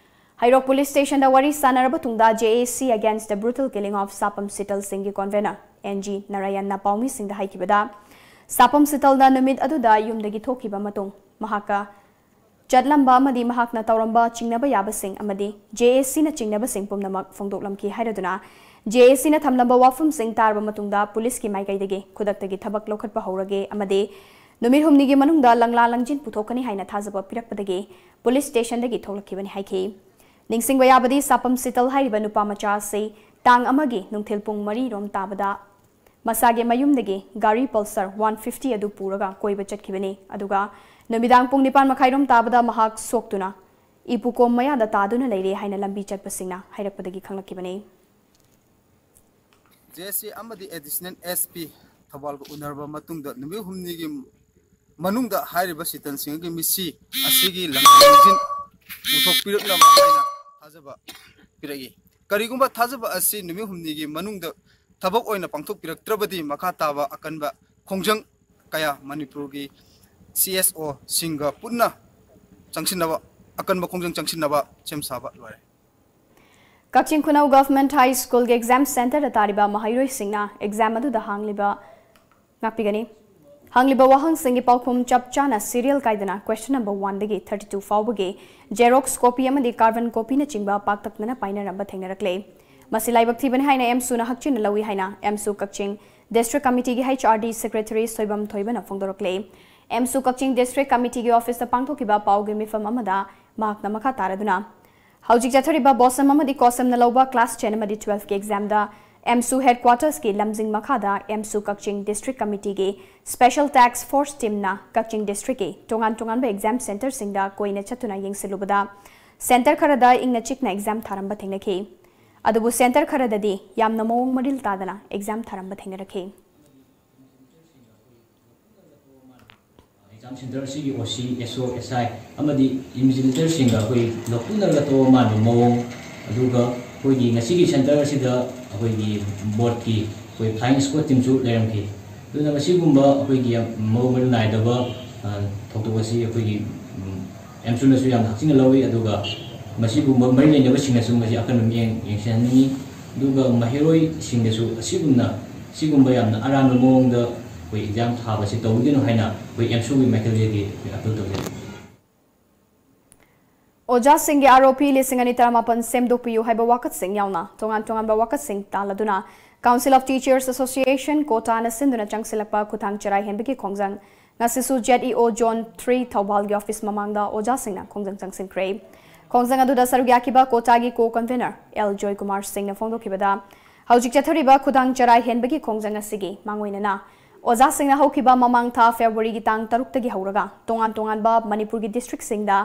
ꯍꯩꯔꯣꯛ ꯄꯨꯂꯤꯁ ꯁ꯭ꯇꯦꯁꯟꯗ ꯋꯥꯔꯤ ꯁꯥꯟꯅꯔꯕ ꯇꯨꯡꯗ J A C Against the Brutal Killing of Sapam ꯁꯤꯇꯜꯁꯤꯡꯒꯤ ꯀꯣꯟꯚꯦꯅꯔ ꯑꯦꯟ ꯖꯤ ꯅꯥꯔꯥꯌꯟꯅ ꯄꯥꯎꯃꯤꯁꯤꯡꯗ ꯍꯥꯏꯈꯤꯕꯗ, ꯁꯥꯄꯝ ꯁꯤꯇꯜꯅ ꯅꯨꯃꯤꯠ ꯑꯗꯨꯗ ꯌꯨꯝꯗꯒꯤ ꯊꯣꯛꯈꯤꯕ ꯃꯇꯨꯡ ꯃꯍꯥꯛꯀ ꯆꯠꯂꯝꯕ ꯑꯃꯗꯤ ꯃꯍꯥꯛꯅ ꯇꯧꯔꯝꯕ ꯆꯤꯡꯅꯕ ꯌꯥꯕꯁꯤꯡ ꯑꯃꯗꯤ J A Cꯅ ꯆꯤꯡꯅꯕꯁꯤꯡ ꯄꯨꯝꯅꯃꯛ ꯐꯣꯡꯗꯣꯛꯂꯝꯈꯤ ꯍꯥꯏꯔꯗꯨꯅ, J A Cꯅ ꯊꯝꯂꯝꯕ ꯋꯥꯐꯝꯁꯤꯡ ꯇꯥꯔꯕ ꯃꯇꯨꯡꯗ ꯄꯨꯂꯤꯁꯀꯤ ꯃꯥꯏꯀꯩꯗꯒꯤ ꯈꯨꯗꯛꯇꯒꯤ ꯊꯕꯛ ꯂꯧꯈꯠꯄ ꯍꯧꯔꯒꯦ ꯑꯃꯗꯤ ꯅꯨꯃꯤꯠ ꯍꯨꯝꯅꯤꯒꯤ ꯃꯅꯨꯡꯗ ꯂꯪꯂꯥ ꯂꯪꯖꯤꯟ ꯄꯨꯊꯣꯛꯀꯅꯤ ꯍꯥꯏꯅ ꯊꯥꯖꯕ ꯄꯤꯔꯛꯄꯗꯒꯤ ꯄꯨꯂꯤꯁ ꯁ꯭ꯇꯦꯁꯟꯗꯒꯤ ꯊꯣꯛꯂꯛꯈꯤꯕꯅꯤ ꯍꯥꯏꯈꯤ꯫ ꯅꯤꯡꯁꯤꯡꯕ ꯌꯥꯕꯗꯤ, ꯁꯥꯄꯝ ꯁꯤꯇꯜ ꯍꯥꯏꯔꯤꯕ ꯅꯨꯄꯥ ꯃꯆꯥ ꯑꯁꯤ ꯇꯥꯡ ꯑꯃꯒꯤ ꯅꯨꯡꯊꯤꯜ ꯄꯨꯡ ꯃꯔꯤ ꯔꯣꯝ ꯇꯥꯕꯗ ꯃꯁꯥꯒꯤ ꯃꯌꯨꯝꯗꯒꯤ ꯒꯥꯔꯤ Pulsar one fifty ꯑꯗꯨ ꯄꯨꯔꯒ ꯀꯣꯏꯕ ꯆꯠꯈꯤꯕꯅꯤ꯫ ꯑꯗꯨꯒ ꯅꯨꯃꯤꯗꯥꯡ ꯄꯨꯡ ꯅꯤꯄꯥꯟ ꯃꯈꯥꯏꯔꯣꯝ ꯇꯥꯕꯗ ꯃꯍꯥꯛ ꯁꯣꯛꯇꯨꯅ ꯏꯄꯨꯀꯣꯝ ꯃꯌꯥꯗ ꯇꯥꯗꯨꯅ ꯂꯩꯔꯦ ꯍꯥꯏꯅ ꯂꯝꯕꯤ ꯆꯠꯄꯁꯤꯡꯅ ꯍꯥꯏꯔꯛꯄꯗꯒꯤ ꯈꯪꯂꯛꯈꯤꯕꯅꯤ꯫ J A C ꯑꯃꯗꯤ Additional S P ꯊꯧꯕꯥꯜꯒ ꯎꯅꯔꯕ ꯃꯇꯨꯡꯗ ꯅꯨꯃꯤꯠ ꯍꯨꯝꯅꯤꯒꯤ ꯃꯅꯨꯡꯗ ꯍꯥꯏꯔꯤꯕ ꯁꯤꯇꯟꯁꯤꯡꯒꯤ ꯃꯤꯠꯁꯤ ꯑꯁꯤꯒꯤ ꯂꯝꯖꯤꯡ ꯄꯨꯊꯣꯛꯄꯤꯔꯛꯅꯕ ꯍꯥꯏꯅ ꯊꯥꯖꯕ ꯄꯤꯔꯛꯏ꯫ ꯀꯔꯤꯒꯨꯝꯕ ꯊꯥꯖꯕ ꯑꯁꯤ ꯅꯨꯃꯤꯠ ꯍꯨꯝꯅꯤꯒꯤ ꯃꯅꯨꯡꯗ ꯊꯕꯛ ꯑꯣꯏꯅ ꯄꯥꯡꯊꯣꯛꯄꯤꯔꯛꯇ꯭ꯔꯕꯗꯤ ꯃꯈꯥ ꯇꯥꯕ ꯑꯀꯟꯕ ꯈꯣꯡꯖꯪ ꯀꯌꯥ ꯃꯅꯤꯄꯨꯔꯒꯤ ꯁꯤ ꯑꯦꯁ ꯑꯣꯁꯤꯡꯒ ꯄꯨꯟꯅ ꯆꯪꯁꯤꯟꯅꯕ, ꯑꯀꯟꯕ ꯈꯣꯡꯖꯪ ꯆꯪꯁꯤꯟꯅꯕ ꯁꯦꯝ ꯁꯥꯕ ꯂꯣꯏꯔꯦ꯫ ꯀꯛꯆꯤꯡ ꯈꯨꯅꯧ ꯒꯚꯔꯟꯃꯦꯟꯠ ꯍꯥꯏ ꯁ꯭ꯀꯨꯜꯒꯤ ꯑꯦꯛꯖꯥꯝ ꯁꯦꯟꯇꯔꯗ ꯇꯥꯔꯤꯕ ꯃꯍꯩꯔꯣꯏꯁꯤꯡꯅ ꯑꯦꯛꯖꯥꯝ ꯑꯗꯨꯗ ꯍꯥꯡꯂꯤꯕ ꯉꯥꯛꯄꯤꯒꯅꯤ꯫ ꯍꯪꯂꯤꯕ ꯋꯥꯍꯪꯁꯤꯡꯒꯤ ꯄꯥꯎꯈꯨꯝ ꯆꯞ ꯆꯥꯅ ꯁꯤꯔꯤꯌꯦꯜ ꯀꯥꯏꯗꯅ ꯀ꯭ꯋꯦꯁꯟ ꯅꯝꯕꯔ ꯋꯥꯟꯗꯒꯤ ꯊꯥꯔꯇꯤ ꯇꯨ ꯐꯥꯎꯕꯒꯤ ꯖꯦꯔꯣꯛꯁ ꯀꯣꯄꯤ ꯑꯃꯗꯤ ꯀꯥꯔꯕꯟ ꯀꯣꯄꯤꯅꯆꯤꯡꯕ ꯄꯥꯛꯇꯛꯅꯅ ꯄꯥꯏꯅꯔꯝꯕ ꯊꯦꯡꯅꯔꯛꯂꯦ꯫ ꯃꯁꯤ ꯂꯥꯏꯕꯛ ꯊꯤꯕꯅꯤ ꯍꯥꯏꯅ ꯑꯦꯝꯁꯨꯅ ꯍꯛꯆꯤꯟꯅ ꯂꯧꯏ ꯍꯥꯏꯅ ꯑꯦꯝꯁꯨ ꯀꯛꯆꯤꯡ ꯗꯤꯁꯇ꯭ꯔꯤꯛ ꯀꯃꯤꯇꯤꯒꯤ H R D secretary Soibam ꯊꯣꯏꯕꯅ ꯐꯣꯡꯗꯣꯔꯛꯂꯦ꯫ ꯑꯦꯝꯁꯨ ꯀꯛꯆꯤꯡ ꯗꯤꯁꯇ꯭ꯔꯤꯛ ꯀꯃꯤꯇꯤꯒꯤ ꯑꯣꯐꯤꯁꯇ ꯄꯥꯡꯊꯣꯛꯈꯤꯕ ꯄꯥꯎꯒꯤ ꯃꯤꯐꯝ ꯑꯃꯗ ꯃꯍꯥꯛꯅ ꯃꯈꯥ ꯇꯥꯔꯗꯨꯅ, ꯍꯧꯖꯤꯛ ꯆꯠꯊꯔꯤꯕ ꯕꯣꯁꯝ ꯑꯃꯗꯤ ꯀꯣꯁꯝꯅ ꯂꯧꯕ ꯀ꯭ꯂꯥꯁ ꯇꯦꯟ ꯑꯃꯗꯤ ꯇꯨꯋꯦꯜꯐꯀꯤ ꯑꯦꯛꯖꯥꯝꯗ ꯑꯦꯝꯁꯨ ꯍꯦꯗꯀ꯭ꯋꯥꯇꯔꯁꯀꯤ ꯂꯝꯖꯤꯡ ꯃꯈꯥꯗ ꯑꯦꯝꯁꯨ ꯀꯛꯆꯤꯡ ꯗꯤꯁꯇ꯭ꯔꯤꯛ ꯀꯃꯤꯇꯤꯒꯤ ꯁ꯭ꯄꯦꯁꯦꯜ ꯇꯥꯛꯁ ꯐꯣꯔꯁ ꯇꯤꯝꯅ ꯀꯛꯆꯤꯡ ꯗꯤꯁꯇ꯭ꯔꯤꯛꯀꯤ ꯇꯣꯉꯥꯟ ꯇꯣꯉꯥꯟꯕ ꯑꯦꯛꯖꯥꯝ ꯁꯦꯟꯇꯔꯁꯤꯡꯗ ꯀꯣꯏꯅ ꯆꯠꯇꯨꯅ ꯌꯦꯡꯁꯤꯜꯂꯨꯕꯗ, ꯁꯦꯟꯇꯔ ꯈꯔꯗ ꯏꯪꯅ ꯆꯤꯛꯅ ꯑꯦꯛꯖꯥꯝ ꯊꯥꯔꯝꯕ ꯊꯦꯡꯅꯈꯤ꯫ ꯑꯗꯨꯕꯨ ꯁꯦꯟꯇꯔ ꯈꯔꯗꯗꯤ ꯌꯥꯝꯅ ꯃꯑꯣꯡ ꯃꯔꯤꯜ ꯇꯥꯗꯅ ꯑꯦꯛꯖꯥꯝ ꯊꯥꯔꯝꯕ ꯊꯦꯡꯅꯔꯛꯈꯤ꯫ ꯑꯦꯛꯖꯥꯝ ꯁꯦꯟꯇꯔ ꯑꯁꯤꯒꯤ ꯑꯣ ꯁꯤ, ꯑꯦꯁ ꯑꯣ, ꯑꯦꯁ ꯑꯥꯏ ꯑꯃꯗꯤ ꯏꯟꯚꯤꯖꯤꯂꯦꯇꯔꯁꯤꯡꯒ ꯑꯩꯈꯣꯏ ꯂꯧꯊꯣꯛꯅꯔꯒ ꯇꯧꯕ ꯃꯥꯟꯕ ꯃꯑꯣꯡ, ꯑꯗꯨꯒ ꯑꯩꯈꯣꯏꯒꯤ ꯉꯁꯤꯒꯤ ꯁꯦꯟꯇꯔ ꯑꯁꯤꯗ ꯑꯩꯈꯣꯏꯒꯤ ꯕꯣꯔꯗꯀꯤ ꯑꯩꯈꯣꯏ ꯐ꯭ꯂꯥꯏꯌꯤꯡ ꯁ꯭ꯀ꯭ꯋꯥꯗ ꯇꯤꯝꯁꯨ ꯂꯩꯔꯝꯈꯤ꯫ ꯑꯗꯨꯅ ꯃꯁꯤꯒꯨꯝꯕ ꯑꯩꯈꯣꯏꯒꯤ ꯃꯑꯣꯡ ꯃꯔꯤꯜ ꯅꯥꯏꯗꯕ, ꯑ, ꯊꯧꯗꯣꯛ ꯑꯁꯤ ꯑꯩꯈꯣꯏꯒꯤ, ꯎꯝ, ꯑꯦꯝꯁꯨꯅꯁꯨ ꯌꯥꯝꯅ ꯍꯛꯆꯤꯟꯅ ꯂꯧꯏ, ꯑꯗꯨꯒ ꯃꯁꯤꯒꯨꯝꯕ ꯃꯔꯤ ꯂꯩꯅꯕꯁꯤꯡꯅꯁꯨ ꯃꯁꯤ ꯑꯀꯟꯕ ꯃꯤꯠꯌꯦꯡ ꯌꯦꯡꯁꯤꯟꯍꯟꯅꯤꯡꯏ꯫ ꯑꯗꯨꯒ ꯃꯍꯩꯔꯣꯏꯁꯤꯡꯗꯁꯨ ꯑꯁꯤꯒꯨꯝꯅ, ꯁꯤꯒꯨꯝꯕ ꯌꯥꯝꯅ ꯑꯔꯥꯟꯕ ꯃꯑꯣꯡꯗ ꯑꯩꯈꯣꯏ ꯑꯦꯛꯖꯥꯝ ꯊꯥꯕꯁꯤ ꯇꯧꯕꯤꯒꯅꯨ ꯍꯥꯏꯅ ꯑꯩꯈꯣꯏ ꯑꯦꯝꯁꯨꯒꯤ ꯃꯥꯏꯀꯩꯗꯒꯤ ꯑꯩꯈꯣꯏ ꯑꯄꯤꯜ ꯇꯧꯖꯔꯤ꯫ ꯑꯣꯖꯥꯁꯤꯡꯒꯤ ꯑꯥꯔ ꯑꯣ ꯄꯤ ꯂꯤꯁꯤꯡ ꯑꯅꯤ ꯇꯔꯥꯃꯥꯄꯟ ꯁꯦꯝꯗꯣꯛꯄꯤꯌꯨ ꯍꯥꯏꯕ ꯋꯥꯀꯠꯁꯤꯡ ꯌꯥꯎꯅ ꯇꯣꯉꯥꯟ ꯇꯣꯉꯥꯟꯕ ꯋꯥꯀꯠꯁꯤꯡ ꯇꯥꯜꯂꯗꯨꯅ Council of Teachers Association, ꯀꯣꯇꯥꯅ ꯁꯤꯟꯗꯨꯅ ꯆꯪꯁꯤꯜꯂꯛꯄ ꯈꯨꯊꯥꯡ ꯆꯔꯥ ꯍꯦꯟꯕꯒꯤ ꯈꯣꯡꯖꯪ ꯉꯁꯤꯁꯨ ꯖꯦꯠ ꯏ ꯑꯣ ꯖꯣꯟ ꯊ꯭ꯔꯤ ꯊꯧꯕꯥꯜꯒꯤ ꯑꯣꯐꯤꯁ ꯃꯃꯥꯡꯗ ꯑꯣꯖꯥꯁꯤꯡꯅ ꯈꯣꯡꯖꯪ ꯆꯪꯁꯤꯟꯈ꯭ꯔꯦ꯫ ꯈꯣꯡꯖꯪ ꯑꯗꯨꯗ ꯁꯔꯨꯛ ꯌꯥꯈꯤꯕ ꯀꯣꯇꯥꯒꯤ ꯀꯣ ꯀꯟꯚꯦꯅꯔ ꯑꯦꯜ ꯖꯣꯏꯀꯨꯃꯥꯔ ꯁꯤꯡꯅ ꯐꯣꯡꯗꯣꯛꯈꯤꯕꯗ, ꯍꯧꯖꯤꯛ ꯆꯠꯊꯔꯤꯕ ꯈꯨꯊꯥꯡ ꯆꯔꯥ ꯍꯦꯟꯕꯒꯤ ꯈꯣꯡꯖꯪ ꯑꯁꯤꯒꯤ ꯃꯥꯡꯑꯣꯏꯅꯅ ꯑꯣꯖꯥꯁꯤꯡꯅ ꯍꯧꯈꯤꯕ ꯃꯃꯥꯡ ꯊꯥ ꯐꯦꯕ꯭ꯔꯨꯋꯥꯔꯤꯒꯤ ꯇꯥꯡ ꯇꯔꯨꯛꯇꯒꯤ ꯍꯧꯔꯒ ꯇꯣꯉꯥꯟ ꯇꯣꯉꯥꯟꯕ ꯃꯅꯤꯄꯨꯔꯒꯤ ꯗꯤꯁꯇ꯭ꯔꯤꯛꯁꯤꯡꯗ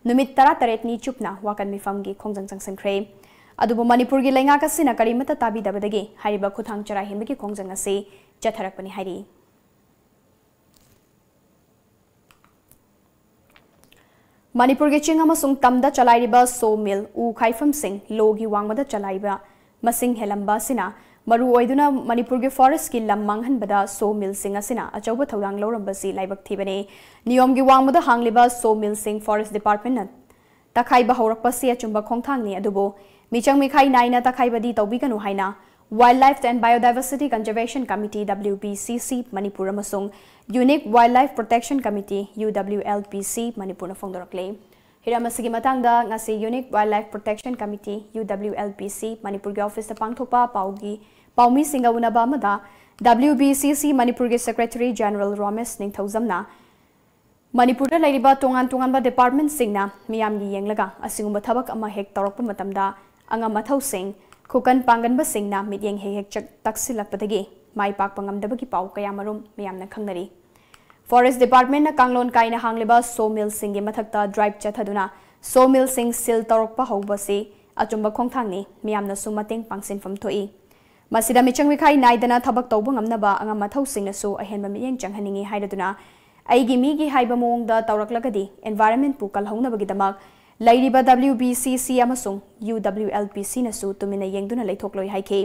ꯅꯨꯃꯤꯠ ꯇꯔꯥꯇꯔꯦꯠꯅꯤ ꯆꯨꯞꯅ ꯋꯥꯀꯠ ꯃꯤꯐꯝꯒꯤ ꯈꯣꯡꯖꯪ ꯆꯪꯁꯤꯟꯈ꯭ꯔꯦ꯫ ꯑꯗꯨꯕꯨ ꯃꯅꯤꯄꯨꯔꯒꯤ ꯂꯩꯉꯥꯛ ꯑꯁꯤꯅ ꯀꯔꯤꯃꯠꯇ ꯇꯥꯕꯤꯗꯕꯗꯒꯤ ꯍꯥꯏꯔꯤꯕ ꯈꯨꯊꯥꯡ ꯆꯔꯥ ꯍꯦꯟꯕꯒꯤ ꯈꯣꯡꯖꯪ ꯑꯁꯤ ꯆꯠꯊꯔꯛꯄꯅꯤ ꯍꯥꯏꯔꯤ꯫ ꯃꯅꯤꯄꯨꯔꯒꯤ ꯆꯤꯡ ꯑꯃꯁꯨꯡ ꯇꯝꯗ ꯆꯂꯥꯏꯔꯤꯕ ꯁꯣ ꯃꯤꯜ, ꯎ ꯈꯥꯏꯐꯝꯁꯤꯡ, ꯂꯣꯒꯤ ꯋꯥꯡꯃꯗ ꯆꯂꯥꯏꯕ ꯃꯁꯤꯡ ꯍꯦꯜꯂꯝꯕ ꯑꯁꯤꯅ ꯃꯔꯨ ꯑꯣꯏꯗꯨꯅ ꯃꯅꯤꯄꯨꯔꯒꯤ ꯐꯣꯔꯦꯁ꯭ꯠꯀꯤ ꯂꯝ ꯃꯥꯡꯍꯟꯕꯗ ꯁꯣ ꯃꯤꯜꯁꯤꯡ ꯑꯁꯤꯅ ꯑꯆꯧꯕ ꯊꯧꯗꯥꯡ ꯂꯧꯔꯝꯕꯁꯤ ꯂꯥꯏꯕꯛ ꯊꯤꯕꯅꯤ꯫ ꯅꯤꯌꯣꯝꯒꯤ ꯋꯥꯡꯃꯗ ꯍꯥꯡꯂꯤꯕ ꯁꯣ ꯃꯤꯜꯁꯤꯡ ꯐꯣꯔꯦꯁ꯭ꯠ ꯗꯤꯄꯥꯔꯠꯃꯦꯟꯠꯅ ꯇꯛꯈꯥꯏꯕ ꯍꯧꯔꯛꯄꯁꯤ ꯑꯆꯨꯝꯕ ꯈꯣꯡꯊꯥꯡꯅꯤ, ꯑꯗꯨꯕꯨ ꯃꯤꯆꯪ ꯃꯤꯈꯥꯏ ꯅꯥꯏꯅ ꯇꯛꯈꯥꯏꯕꯗꯤ ꯇꯧꯕꯤꯒꯅꯨ ꯍꯥꯏꯅ Wildlife and Biodiversity Conservation Committee, W B C C, Manipur ꯑꯃꯁꯨꯡ Unique Wildlife Protection Committee, U W L P C, ꯃꯅꯤꯄꯨꯔꯅ ꯐꯣꯡꯗꯣꯔꯛꯂꯤ꯫ ꯍꯤꯔꯝ ꯑꯁꯤꯒꯤ ꯃꯇꯥꯡꯗ ꯉꯁꯤ Unique Wildlife Protection Committee, U W L P C, ꯃꯅꯤꯄꯨꯔꯒꯤ ꯑꯣꯐꯤꯁꯇ ꯄꯥꯡꯊꯣꯛꯄ ꯄꯥꯎꯒꯤ ꯄꯥꯎꯃꯤꯁꯤꯡꯒ ꯎꯅꯕ ꯑꯃꯗ W B C C ꯃꯅꯤꯄꯨꯔꯒꯤ ꯁꯦꯀ꯭ꯔꯦꯇꯔꯤ ꯖꯦꯅꯔꯦꯜ ꯔꯣꯃꯦꯁ ꯅꯤꯡꯊꯧꯖꯝꯅ ꯃꯅꯤꯄꯨꯔꯗ ꯂꯩꯔꯤꯕ ꯇꯣꯉꯥꯟ ꯇꯣꯉꯥꯟꯕ ꯗꯤꯄꯥꯔꯠꯃꯦꯟꯠꯁꯤꯡꯅ ꯃꯤꯌꯥꯝꯒꯤ ꯌꯦꯡꯂꯒ ꯑꯁꯤꯒꯨꯝꯕ ꯊꯕꯛ ꯑꯃ ꯍꯦꯛ ꯇꯧꯔꯛꯄ ꯃꯇꯝꯗ ꯑꯉꯝ ꯑꯊꯧꯁꯤꯡ, ꯈꯨꯀꯟ ꯄꯥꯡꯒꯟꯕꯁꯤꯡꯅ ꯃꯤꯠꯌꯦꯡ ꯍꯦꯛ ꯍꯦꯛ ꯆꯛ-, ꯇꯛꯁꯤꯜꯂꯛꯄꯗꯒꯤ ꯃꯥꯏ ꯄꯥꯛꯄ ꯉꯝꯗꯕꯒꯤ ꯄꯥꯎ ꯀꯌꯥꯃꯔꯨꯝ ꯃꯤꯌꯥꯝꯅ ꯈꯪꯅꯔꯤ꯫ ꯐꯣꯔꯦꯁ꯭ꯠ ꯗꯤꯄꯥꯔꯠꯃꯦꯟꯠꯅ ꯀꯥꯡꯂꯣꯟ ꯀꯥꯏꯅ ꯍꯥꯡꯂꯤꯕ ꯁꯣ ꯃꯤꯜꯁꯤꯡꯒꯤ ꯃꯊꯛꯇ ꯗ꯭ꯔꯥꯏꯚ ꯆꯠꯊꯗꯨꯅ ꯁꯣ ꯃꯤꯜꯁꯤꯡ ꯁꯤꯜ ꯇꯧꯔꯛꯄ ꯍꯧꯕꯁꯤ ꯑꯆꯨꯝꯕ ꯈꯣꯡꯊꯥꯡꯅꯤ, ꯃꯤꯌꯥꯝꯅꯁꯨ ꯃꯇꯦꯡ ꯄꯥꯡꯁꯤꯟꯐꯝ ꯊꯣꯛꯏ꯫ ꯃꯁꯤꯗ ꯃꯤꯆꯪ ꯃꯤꯈꯥꯏ ꯅꯥꯏꯗꯅ ꯊꯕꯛ ꯇꯧꯕ ꯉꯝꯅꯕ ꯑꯉꯝ ꯑꯊꯧꯁꯤꯡꯅꯁꯨ ꯑꯍꯦꯟꯕ ꯃꯤꯠꯌꯦꯡ ꯆꯪꯍꯟꯅꯤꯡꯏ ꯍꯥꯏꯔꯗꯨꯅ, ꯑꯩꯒꯤ ꯃꯤꯒꯤ ꯍꯥꯏꯕ ꯃꯑꯣꯡꯗ ꯇꯧꯔꯛꯂꯒꯗꯤ environment ꯄꯨ ꯀꯜꯍꯧꯅꯕꯒꯤꯗꯃꯛ ꯂꯩꯔꯤꯕ W B C C ꯑꯃꯁꯨꯡ U W L P C ꯅꯁꯨ ꯇꯨꯃꯤꯟꯅ ꯌꯦꯡꯗꯨꯅ ꯂꯩꯊꯣꯛꯂꯣꯏ ꯍꯥꯏꯈꯤ꯫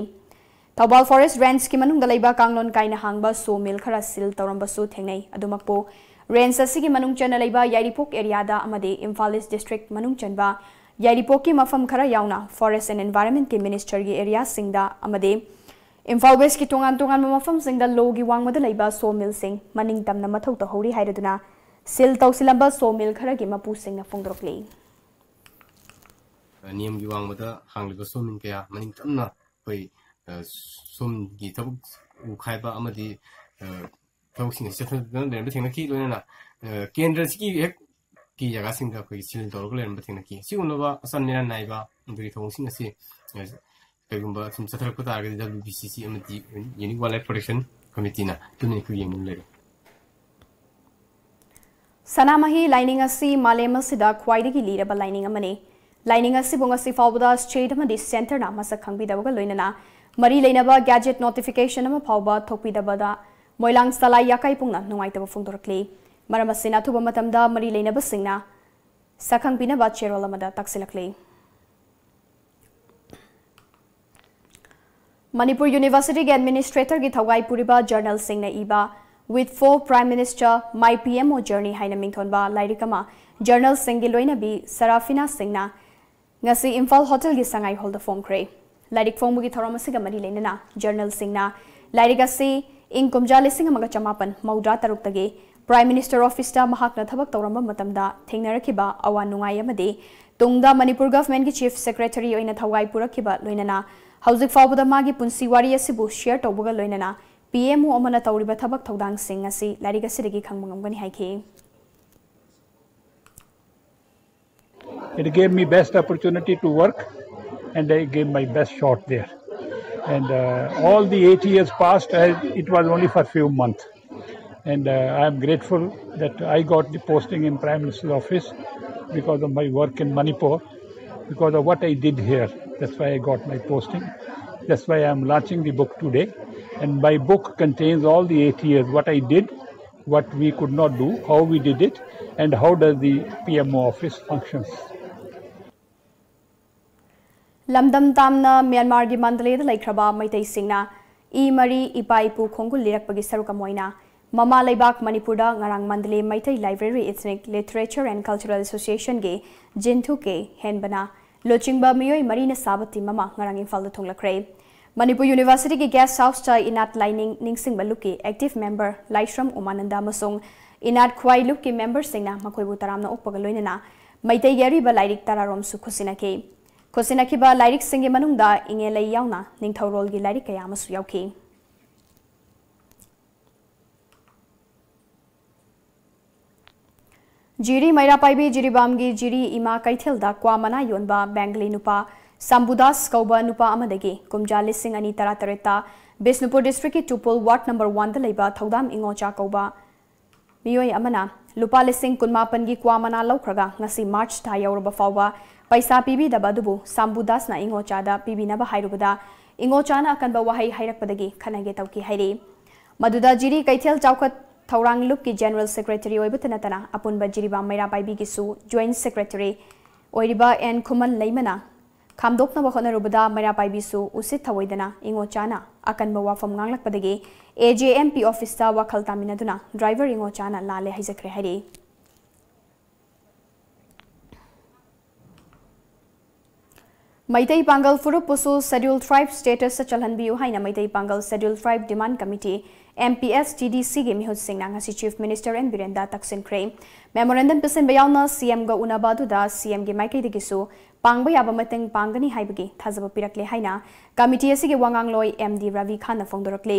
ꯊꯧꯕꯥꯜ ꯐꯣꯔꯦꯁ꯭ꯠ ꯔꯦꯟꯖꯀꯤ ꯃꯅꯨꯡꯗ ꯂꯩꯕ ꯀꯥꯡꯂꯣꯟ ꯀꯥꯏꯅ ꯍꯥꯡꯕ ꯁꯣ ꯃꯤꯜ ꯈꯔ ꯁꯤꯜ ꯇꯧꯔꯝꯕꯁꯨ ꯊꯦꯡꯅꯩ꯫ ꯑꯗꯨꯃꯛꯄꯨ, ꯔꯦꯟꯖ ꯑꯁꯤꯒꯤ ꯃꯅꯨꯡ ꯆꯟꯅ ꯂꯩꯕ ꯌꯥꯏꯔꯤꯄꯣꯛ ꯑꯦꯔꯤꯌꯥꯗ ꯑꯃꯗꯤ ꯏꯝꯐꯥꯜ ꯏꯁ꯭ꯠ ꯗꯤꯁ꯭ꯇ꯭ꯔꯤꯛ ꯃꯅꯨꯡ ꯆꯟꯕ ꯌꯥꯏꯔꯤꯄꯣꯛꯀꯤ ꯃꯐꯝ ꯈꯔ ꯌꯥꯎꯅ Forest and Environment ꯀꯤ ꯃꯤꯅꯤꯁ꯭ꯇꯔꯒꯤ ꯑꯦꯔꯤꯌꯥꯁꯤꯡꯗ ꯑꯃꯗꯤ ꯏꯝꯐꯥꯜ ꯋꯦꯁ꯭ꯠꯀꯤ ꯇꯣꯉꯥꯟ ꯇꯣꯉꯥꯟꯕ ꯃꯐꯝꯁꯤꯡꯗ ꯂꯣꯒꯤ ꯋꯥꯡꯃꯗ ꯂꯩꯕ ꯁꯣ ꯃꯤꯜꯁꯤꯡ ꯃꯅꯤꯡ ꯇꯝꯅ ꯃꯊꯧ ꯇꯧꯍꯧꯔꯤ ꯍꯥꯏꯔꯗꯨꯅ, ꯁꯤꯜ ꯇꯧꯁꯤꯜꯂꯝꯕ ꯁꯣ ꯃꯤꯜ ꯈꯔꯒꯤ ꯃꯄꯨꯁꯤꯡꯅ ꯐꯣꯡꯗꯣꯔꯛꯂꯤ꯫ ꯅꯤꯌꯝꯒꯤ ꯋꯥꯡꯃꯗ ꯍꯥꯡꯂꯤꯕ ꯁꯣ ꯃꯤꯜ ꯀꯌꯥ ꯃꯅꯤꯡ ꯇꯝꯅ ꯑꯩꯈꯣꯏ, ꯑ, ꯁꯣꯝꯒꯤ ꯊꯕꯛ ꯎ ꯈꯥꯏꯕ ꯑꯃꯗꯤ, ꯑ, ꯊꯕꯛꯁꯤꯡ ꯑꯁꯤ ꯆꯠꯊꯗꯨꯅ ꯂꯩꯔꯝꯕ ꯊꯦꯡꯅꯈꯤ꯫ ꯂꯣꯏꯅꯅ, ꯑ, ꯀꯦꯟꯗ꯭ꯔꯁꯤꯒꯤ ꯍꯦꯛ ꯀꯤ ꯖꯒꯥꯁꯤꯡꯗ ꯑꯩꯈꯣꯏꯒꯤ ꯁꯤꯜ ꯇꯧꯔꯒ ꯂꯩꯔꯝꯕ ꯊꯦꯡꯅꯈꯤ꯫ ꯁꯤꯒꯨꯝꯂꯕ ꯑꯆꯥꯟ ꯃꯤꯔꯥꯟ ꯅꯥꯏꯕ ꯑꯗꯨꯒꯤ ꯊꯧꯑꯣꯡꯁꯤꯡ ꯑꯁꯤ, ꯑ, ꯀꯩꯒꯨꯝꯕ ꯁꯨꯝ ꯆꯠꯊꯔꯛꯄ ꯇꯥꯔꯒꯗꯤ W B C C ꯑꯃꯗꯤ Unique Wildlife Protection Committee ꯅ ꯇꯨꯃꯤꯟ ꯑꯩꯈꯣꯏ ꯌꯦꯡꯗꯨꯅ ꯂꯩꯔꯦ꯫ ꯁꯅꯥꯃꯍꯤ ꯂꯥꯏꯅꯤꯡ ꯑꯁꯤ ꯃꯥꯂꯦꯝ ꯑꯁꯤꯗ ꯈ꯭ꯋꯥꯏꯗꯒꯤ ꯂꯤꯔꯕ ꯂꯥꯏꯅꯤꯡ ꯑꯃꯅꯤ꯫ ꯂꯥꯏꯅꯤꯡ ꯑꯁꯤꯕꯨ ꯉꯁꯤ ꯐꯥꯎꯕꯗ state ꯑꯃꯗꯤ centre ꯅ ꯃꯁꯛ ꯈꯪꯕꯤꯗꯕꯒ ꯂꯣꯏꯅꯅ ꯃꯔꯤ ꯂꯩꯅꯕ ꯒꯦꯖꯦꯠ ꯅꯣꯇꯤꯐꯤꯀꯦꯁꯟ ꯑꯃ ꯐꯥꯎꯕ ꯊꯣꯛꯄꯤꯗꯕꯗ ꯃꯣꯏꯂꯥꯡ ꯁꯂꯥꯏ ꯌꯥꯀꯥꯏ ꯄꯨꯡꯅ ꯅꯨꯡꯉꯥꯏꯇꯕ ꯐꯣꯡꯗꯣꯔꯛꯂꯤ꯫ ꯃꯔꯝ ꯑꯁꯤꯅ ꯑꯊꯨꯕ ꯃꯇꯝꯗ ꯃꯔꯤ ꯂꯩꯅꯕꯁꯤꯡꯅ ꯁꯛꯈꯪ ꯄꯤꯅꯕ ꯆꯦꯔꯣꯜ ꯑꯃꯗ ꯇꯛꯁꯤꯜꯂꯛꯂꯤ꯫ ꯃꯅꯤꯄꯨꯔ ꯌꯨꯅꯤꯚꯔꯁꯤꯇꯤꯒꯤ ꯑꯦꯗꯃꯤꯅꯤꯁꯇ꯭ꯔꯦꯇꯔꯒꯤ ꯊꯧꯒꯥꯏ ꯄꯨꯔꯤꯕ ꯖꯔꯅꯦꯜꯁꯤꯡꯅ ꯏꯕ With Four Prime Minister, My P M O Journey ꯍꯥꯏꯅ ꯃꯤꯡꯊꯣꯟꯕ ꯂꯥꯏꯔꯤꯛ ꯑꯃ ꯖꯔꯅꯦꯜꯁꯤꯡꯒꯤ ꯂꯣꯏꯅꯕꯤ ꯁꯔꯥꯐꯤꯅꯥ ꯁꯤꯡꯅ ꯉꯁꯤ ꯏꯝꯐꯥꯜ ꯍꯣꯇꯦꯜꯒꯤ ꯁꯉꯥꯏ ꯍꯣꯜꯗ ꯐꯣꯡꯈ꯭ꯔꯦ꯫ ꯂꯥꯏꯔꯤꯛ ꯐꯣꯡꯕꯒꯤ ꯊꯧꯔꯝ ꯑꯁꯤꯒ ꯃꯔꯤ ꯂꯩꯅꯅ ꯖꯔꯅꯦꯜꯁꯤꯡꯅ ꯂꯥꯏꯔꯤꯛ ꯑꯁꯤ ꯏꯪ ꯀꯨꯝꯖꯥ ꯂꯤꯁꯤꯡ ꯑꯃꯒ ꯆꯃꯥꯄꯟ ꯃꯧꯗ꯭ꯔꯥ ꯇꯔꯨꯛꯇꯒꯤ ꯄ꯭ꯔꯥꯏꯝ ꯃꯤꯅꯤꯁꯇꯔ ꯑꯣꯐꯤꯁꯇ ꯃꯍꯥꯛꯅ ꯊꯕꯛ ꯇꯧꯔꯝꯕ ꯃꯇꯝꯗ ꯊꯦꯡꯅꯔꯛꯈꯤꯕ ꯑꯋꯥ ꯅꯨꯡꯉꯥꯏ ꯑꯃꯗꯤ ꯇꯨꯡꯗ ꯃꯅꯤꯄꯨꯔ ꯒꯚꯔꯟꯃꯦꯟꯠꯀꯤ ꯆꯤꯐ ꯁꯦꯀ꯭ꯔꯦꯇꯔꯤ ꯑꯣꯏꯅ ꯊꯧꯒꯥꯏ ꯄꯨꯔꯛꯈꯤꯕ ꯂꯣꯏꯅꯅ ꯍꯧꯖꯤꯛ ꯐꯥꯎꯕꯗ ꯃꯥꯒꯤ ꯄꯨꯟꯁꯤ ꯋꯥꯔꯤ ꯑꯁꯤꯕꯨ ꯁꯤꯌꯔ ꯇꯧꯕꯒ ꯂꯣꯏꯅꯅ ꯄꯤ ꯑꯦꯝ ꯑꯣ ꯑꯃꯅ ꯇꯧꯔꯤꯕ ꯊꯕꯛ ꯊꯧꯗꯥꯡꯁꯤꯡ ꯑꯁꯤ ꯂꯥꯏꯔꯤꯛ ꯑꯁꯤꯗꯒꯤ ꯈꯪꯕ ꯉꯝꯒꯅꯤ ꯍꯥꯏꯈꯤ꯫ It gave me best opportunity to work, and I gave my best shot there. And uh, all the eight years passed, I, it was only for few months. And uh, I am grateful that I got the posting in Prime Minister's office because of my work in Manipur, because of what I did here. That's why I got my posting. That's why I am launching the book today. And my book contains all the eight years, what I did, what we could not do, how we did it, and how does the P M O office functions. ꯂꯝꯗꯝ ꯇꯥꯝꯅ ꯃ꯭ꯌꯥꯟꯃꯥꯔꯒꯤ ꯃꯟꯗꯂꯦꯗ ꯂꯩꯈ꯭ꯔꯕ ꯃꯩꯇꯩꯁꯤꯡꯅ E ꯃꯔꯤ ꯏꯄꯥ ꯏꯄꯨ ꯈꯣꯡꯒꯨꯜ ꯂꯤꯔꯛꯄꯒꯤ ꯁꯔꯨꯛ ꯑꯃ ꯑꯣꯏꯅ ꯃꯃꯥ ꯂꯩꯕꯥꯛ ꯃꯅꯤꯄꯨꯔꯗ ꯉꯔꯥꯡ ꯃꯟꯗꯂꯦ Meitei library ethnic literature and cultural ꯑꯦꯁꯣꯁꯤꯌꯦꯁꯟꯒꯤ ꯖꯤꯟꯊꯨ ꯀꯦ ꯍꯦꯟꯕꯅ ꯂꯨꯆꯤꯡꯕ ꯃꯤꯑꯣꯏ ꯃꯔꯤꯅ ꯁꯥꯕ ꯇꯤꯝ ꯑꯃ ꯉꯔꯥꯡ ꯏꯝꯐꯥꯜꯗ ꯊꯨꯡꯂꯛꯈ꯭ꯔꯦ꯫ ꯃꯅꯤꯄꯨꯔ ꯌꯨꯅꯤꯚꯔꯁꯤꯇꯤꯒꯤ ꯒꯦꯁ ꯍꯥꯎꯁꯇ ꯏꯅꯥꯠ ꯂꯥꯏꯅꯤꯡ ꯅꯤꯡꯁꯤꯡꯕ ꯂꯨꯞꯀꯤ ꯑꯦꯛꯇꯤꯚ ꯃꯦꯝꯕꯔ ꯂꯥꯏꯁ꯭ꯔꯝ ꯎꯃꯥꯅꯟꯗ ꯑꯃꯁꯨꯡ ꯏꯅꯥꯠ ꯈ꯭ꯋꯥꯏ ꯂꯨꯞꯀꯤ ꯃꯦꯝꯕꯔꯁꯤꯡꯅ ꯃꯈꯣꯏꯕꯨ ꯇꯔꯥꯝꯅ ꯑꯣꯛꯄꯒ ꯂꯣꯏꯅꯅ ꯃꯩꯇꯩꯒꯤ ꯑꯔꯤꯕ ꯂꯥꯏꯔꯤꯛ ꯇꯔꯥꯔꯣꯝꯁꯨ ꯈꯨꯠꯁꯤꯟꯅꯈꯤ꯫ ꯈꯨꯠꯁꯤꯟꯅꯈꯤꯕ ꯂꯥꯏꯔꯤꯛꯁꯤꯡꯒꯤ ꯃꯅꯨꯡꯗ ꯏꯉꯦꯂꯩ ꯌꯥꯎꯅ ꯅꯤꯡꯊꯧꯔꯣꯜꯒꯤ ꯂꯥꯏꯔꯤꯛ ꯀꯌꯥ ꯑꯃꯁꯨ ꯌꯥꯎꯈꯤ꯫ ꯖꯤꯔꯤ ꯃꯩꯔꯥ ꯄꯥꯏꯕꯤ ꯖꯤꯔꯤꯕꯥꯝꯒꯤ ꯖꯤꯔꯤ ꯏꯃꯥ ꯀꯩꯊꯦꯜꯗ ꯀ꯭ꯋꯥ ꯃꯅꯥ ꯌꯣꯟꯕ ꯕꯦꯡꯒꯂꯤ ꯅꯨꯄꯥ ꯁꯥꯝꯕꯨꯗꯥꯁ ꯀꯧꯕ ꯅꯨꯄꯥ ꯑꯃꯗꯒꯤ ꯀꯨꯝꯖꯥ ꯂꯤꯁꯤꯡ ꯑꯅꯤ ꯇꯔꯥꯇꯔꯦꯠꯇ ꯕꯤꯁꯅꯨꯄꯨꯔ ꯗꯤꯁꯇ꯭ꯔꯤꯛꯀꯤ ꯇꯨꯄꯨꯜ ꯋꯥꯔꯗ ꯅꯝꯕꯔ ꯋꯥꯟꯗ ꯂꯩꯕ ꯊꯧꯗꯥꯝ ꯏꯉꯣꯆꯥ ꯀꯧꯕ ꯃꯤꯑꯣꯏ ꯑꯃꯅ ꯂꯨꯄꯥ ꯂꯤꯁꯤꯡ ꯀꯨꯟꯃꯥꯄꯟꯒꯤ ꯀ꯭ꯋꯥ ꯃꯅꯥ ꯂꯧꯈ꯭ꯔꯒ ꯉꯁꯤ ꯃꯥꯔꯆ ꯊꯥ ꯌꯧꯔꯕ ꯐꯥꯎꯕ ꯄꯩꯁꯥ ꯄꯤꯕꯤꯗꯕ ꯑꯗꯨꯕꯨ ꯁꯥꯝꯕꯨꯗꯥꯁꯅ ꯏꯉꯣꯆꯥꯗ ꯄꯤꯕꯤꯅꯕ ꯍꯥꯏꯔꯨꯕꯗ ꯏꯉꯣꯆꯥꯅ ꯑꯀꯟꯕ ꯋꯥꯍꯩ ꯍꯥꯏꯔꯛꯄꯗꯒꯤ ꯈꯠꯅꯒꯦ ꯇꯧꯈꯤ ꯍꯥꯏꯔꯤ꯫ ꯃꯗꯨꯗ ꯖꯤꯔꯤ ꯀꯩꯊꯦꯜ ꯆꯥꯎꯈꯠ ꯊꯧꯔꯥꯡ ꯂꯨꯞꯀꯤ General Secretary ꯑꯣꯏꯕꯇ ꯅꯠꯇꯅ ꯑꯄꯨꯟꯕ ꯖꯤꯔꯤꯕꯥꯝ ꯃꯩꯔꯥ ꯄꯥꯏꯕꯤꯒꯤꯁꯨ Joint Secretary ꯑꯣꯏꯔꯤꯕ ꯑꯦꯟ ꯈꯨꯃꯟ ꯂꯩꯃꯅ ꯈꯥꯝꯗꯣꯛꯅꯕ ꯍꯣꯠꯅꯔꯨꯕꯗ ꯃꯩꯔꯥ ꯄꯥꯏꯕꯤꯁꯨ ꯎꯁꯤꯠ ꯊꯑꯣꯏꯗꯅ ꯏꯉꯣꯆꯥꯅ ꯑꯀꯟꯕ ꯋꯥꯐꯝ ꯉꯥꯡꯂꯛꯄꯗꯒꯤ AJMP officeꯇ ꯋꯥꯈꯜ ꯇꯥꯃꯤꯟꯅꯗꯨꯅ driver ꯏꯉꯣꯆꯥꯅ ꯂꯥꯜꯂꯦ ꯍꯥꯏꯖꯈ꯭ꯔꯦ ꯍꯥꯏꯔꯤ꯫ ꯃꯩꯇꯩ ꯄꯥꯡꯒꯜ ꯐꯨꯔꯨꯞꯄꯨꯁꯨ Scheduled Tribe status ꯆꯜꯍꯟꯕꯤꯌꯨ ꯍꯥꯏꯅ ꯃꯩꯇꯩ ꯄꯥꯡꯒꯜ Scheduled Tribe Demand Committee, MPSTDCꯒꯤ ꯃꯤꯍꯨꯠꯁꯤꯡꯅ ꯉꯁꯤ Chief Minister ꯑꯦꯟ ꯕꯤꯔꯦꯟꯗ ꯇꯛꯁꯤꯟꯈ꯭ꯔꯦ꯫ Memorandum ꯄꯤꯁꯤꯟꯕ ꯌꯥꯎꯅ CMꯒ ꯎꯅꯕ ꯑꯗꯨꯗ CMꯒꯤ ꯃꯥꯏꯀꯩꯗꯒꯤꯁꯨ ꯄꯥꯡꯕ ꯌꯥꯕ ꯃꯇꯦꯡ ꯄꯥꯡꯒꯅꯤ ꯍꯥꯏꯕꯒꯤ ꯊꯥꯖꯕ ꯄꯤꯔꯛꯂꯦ ꯍꯥꯏꯅ committee ꯑꯁꯤꯒꯤ ꯋꯥꯉꯥꯡꯂꯣꯏ ꯑꯦꯝ ꯗꯤ ꯔꯕꯤ ꯈꯥꯟꯅ ꯐꯣꯡꯗꯣꯔꯛꯂꯤ꯫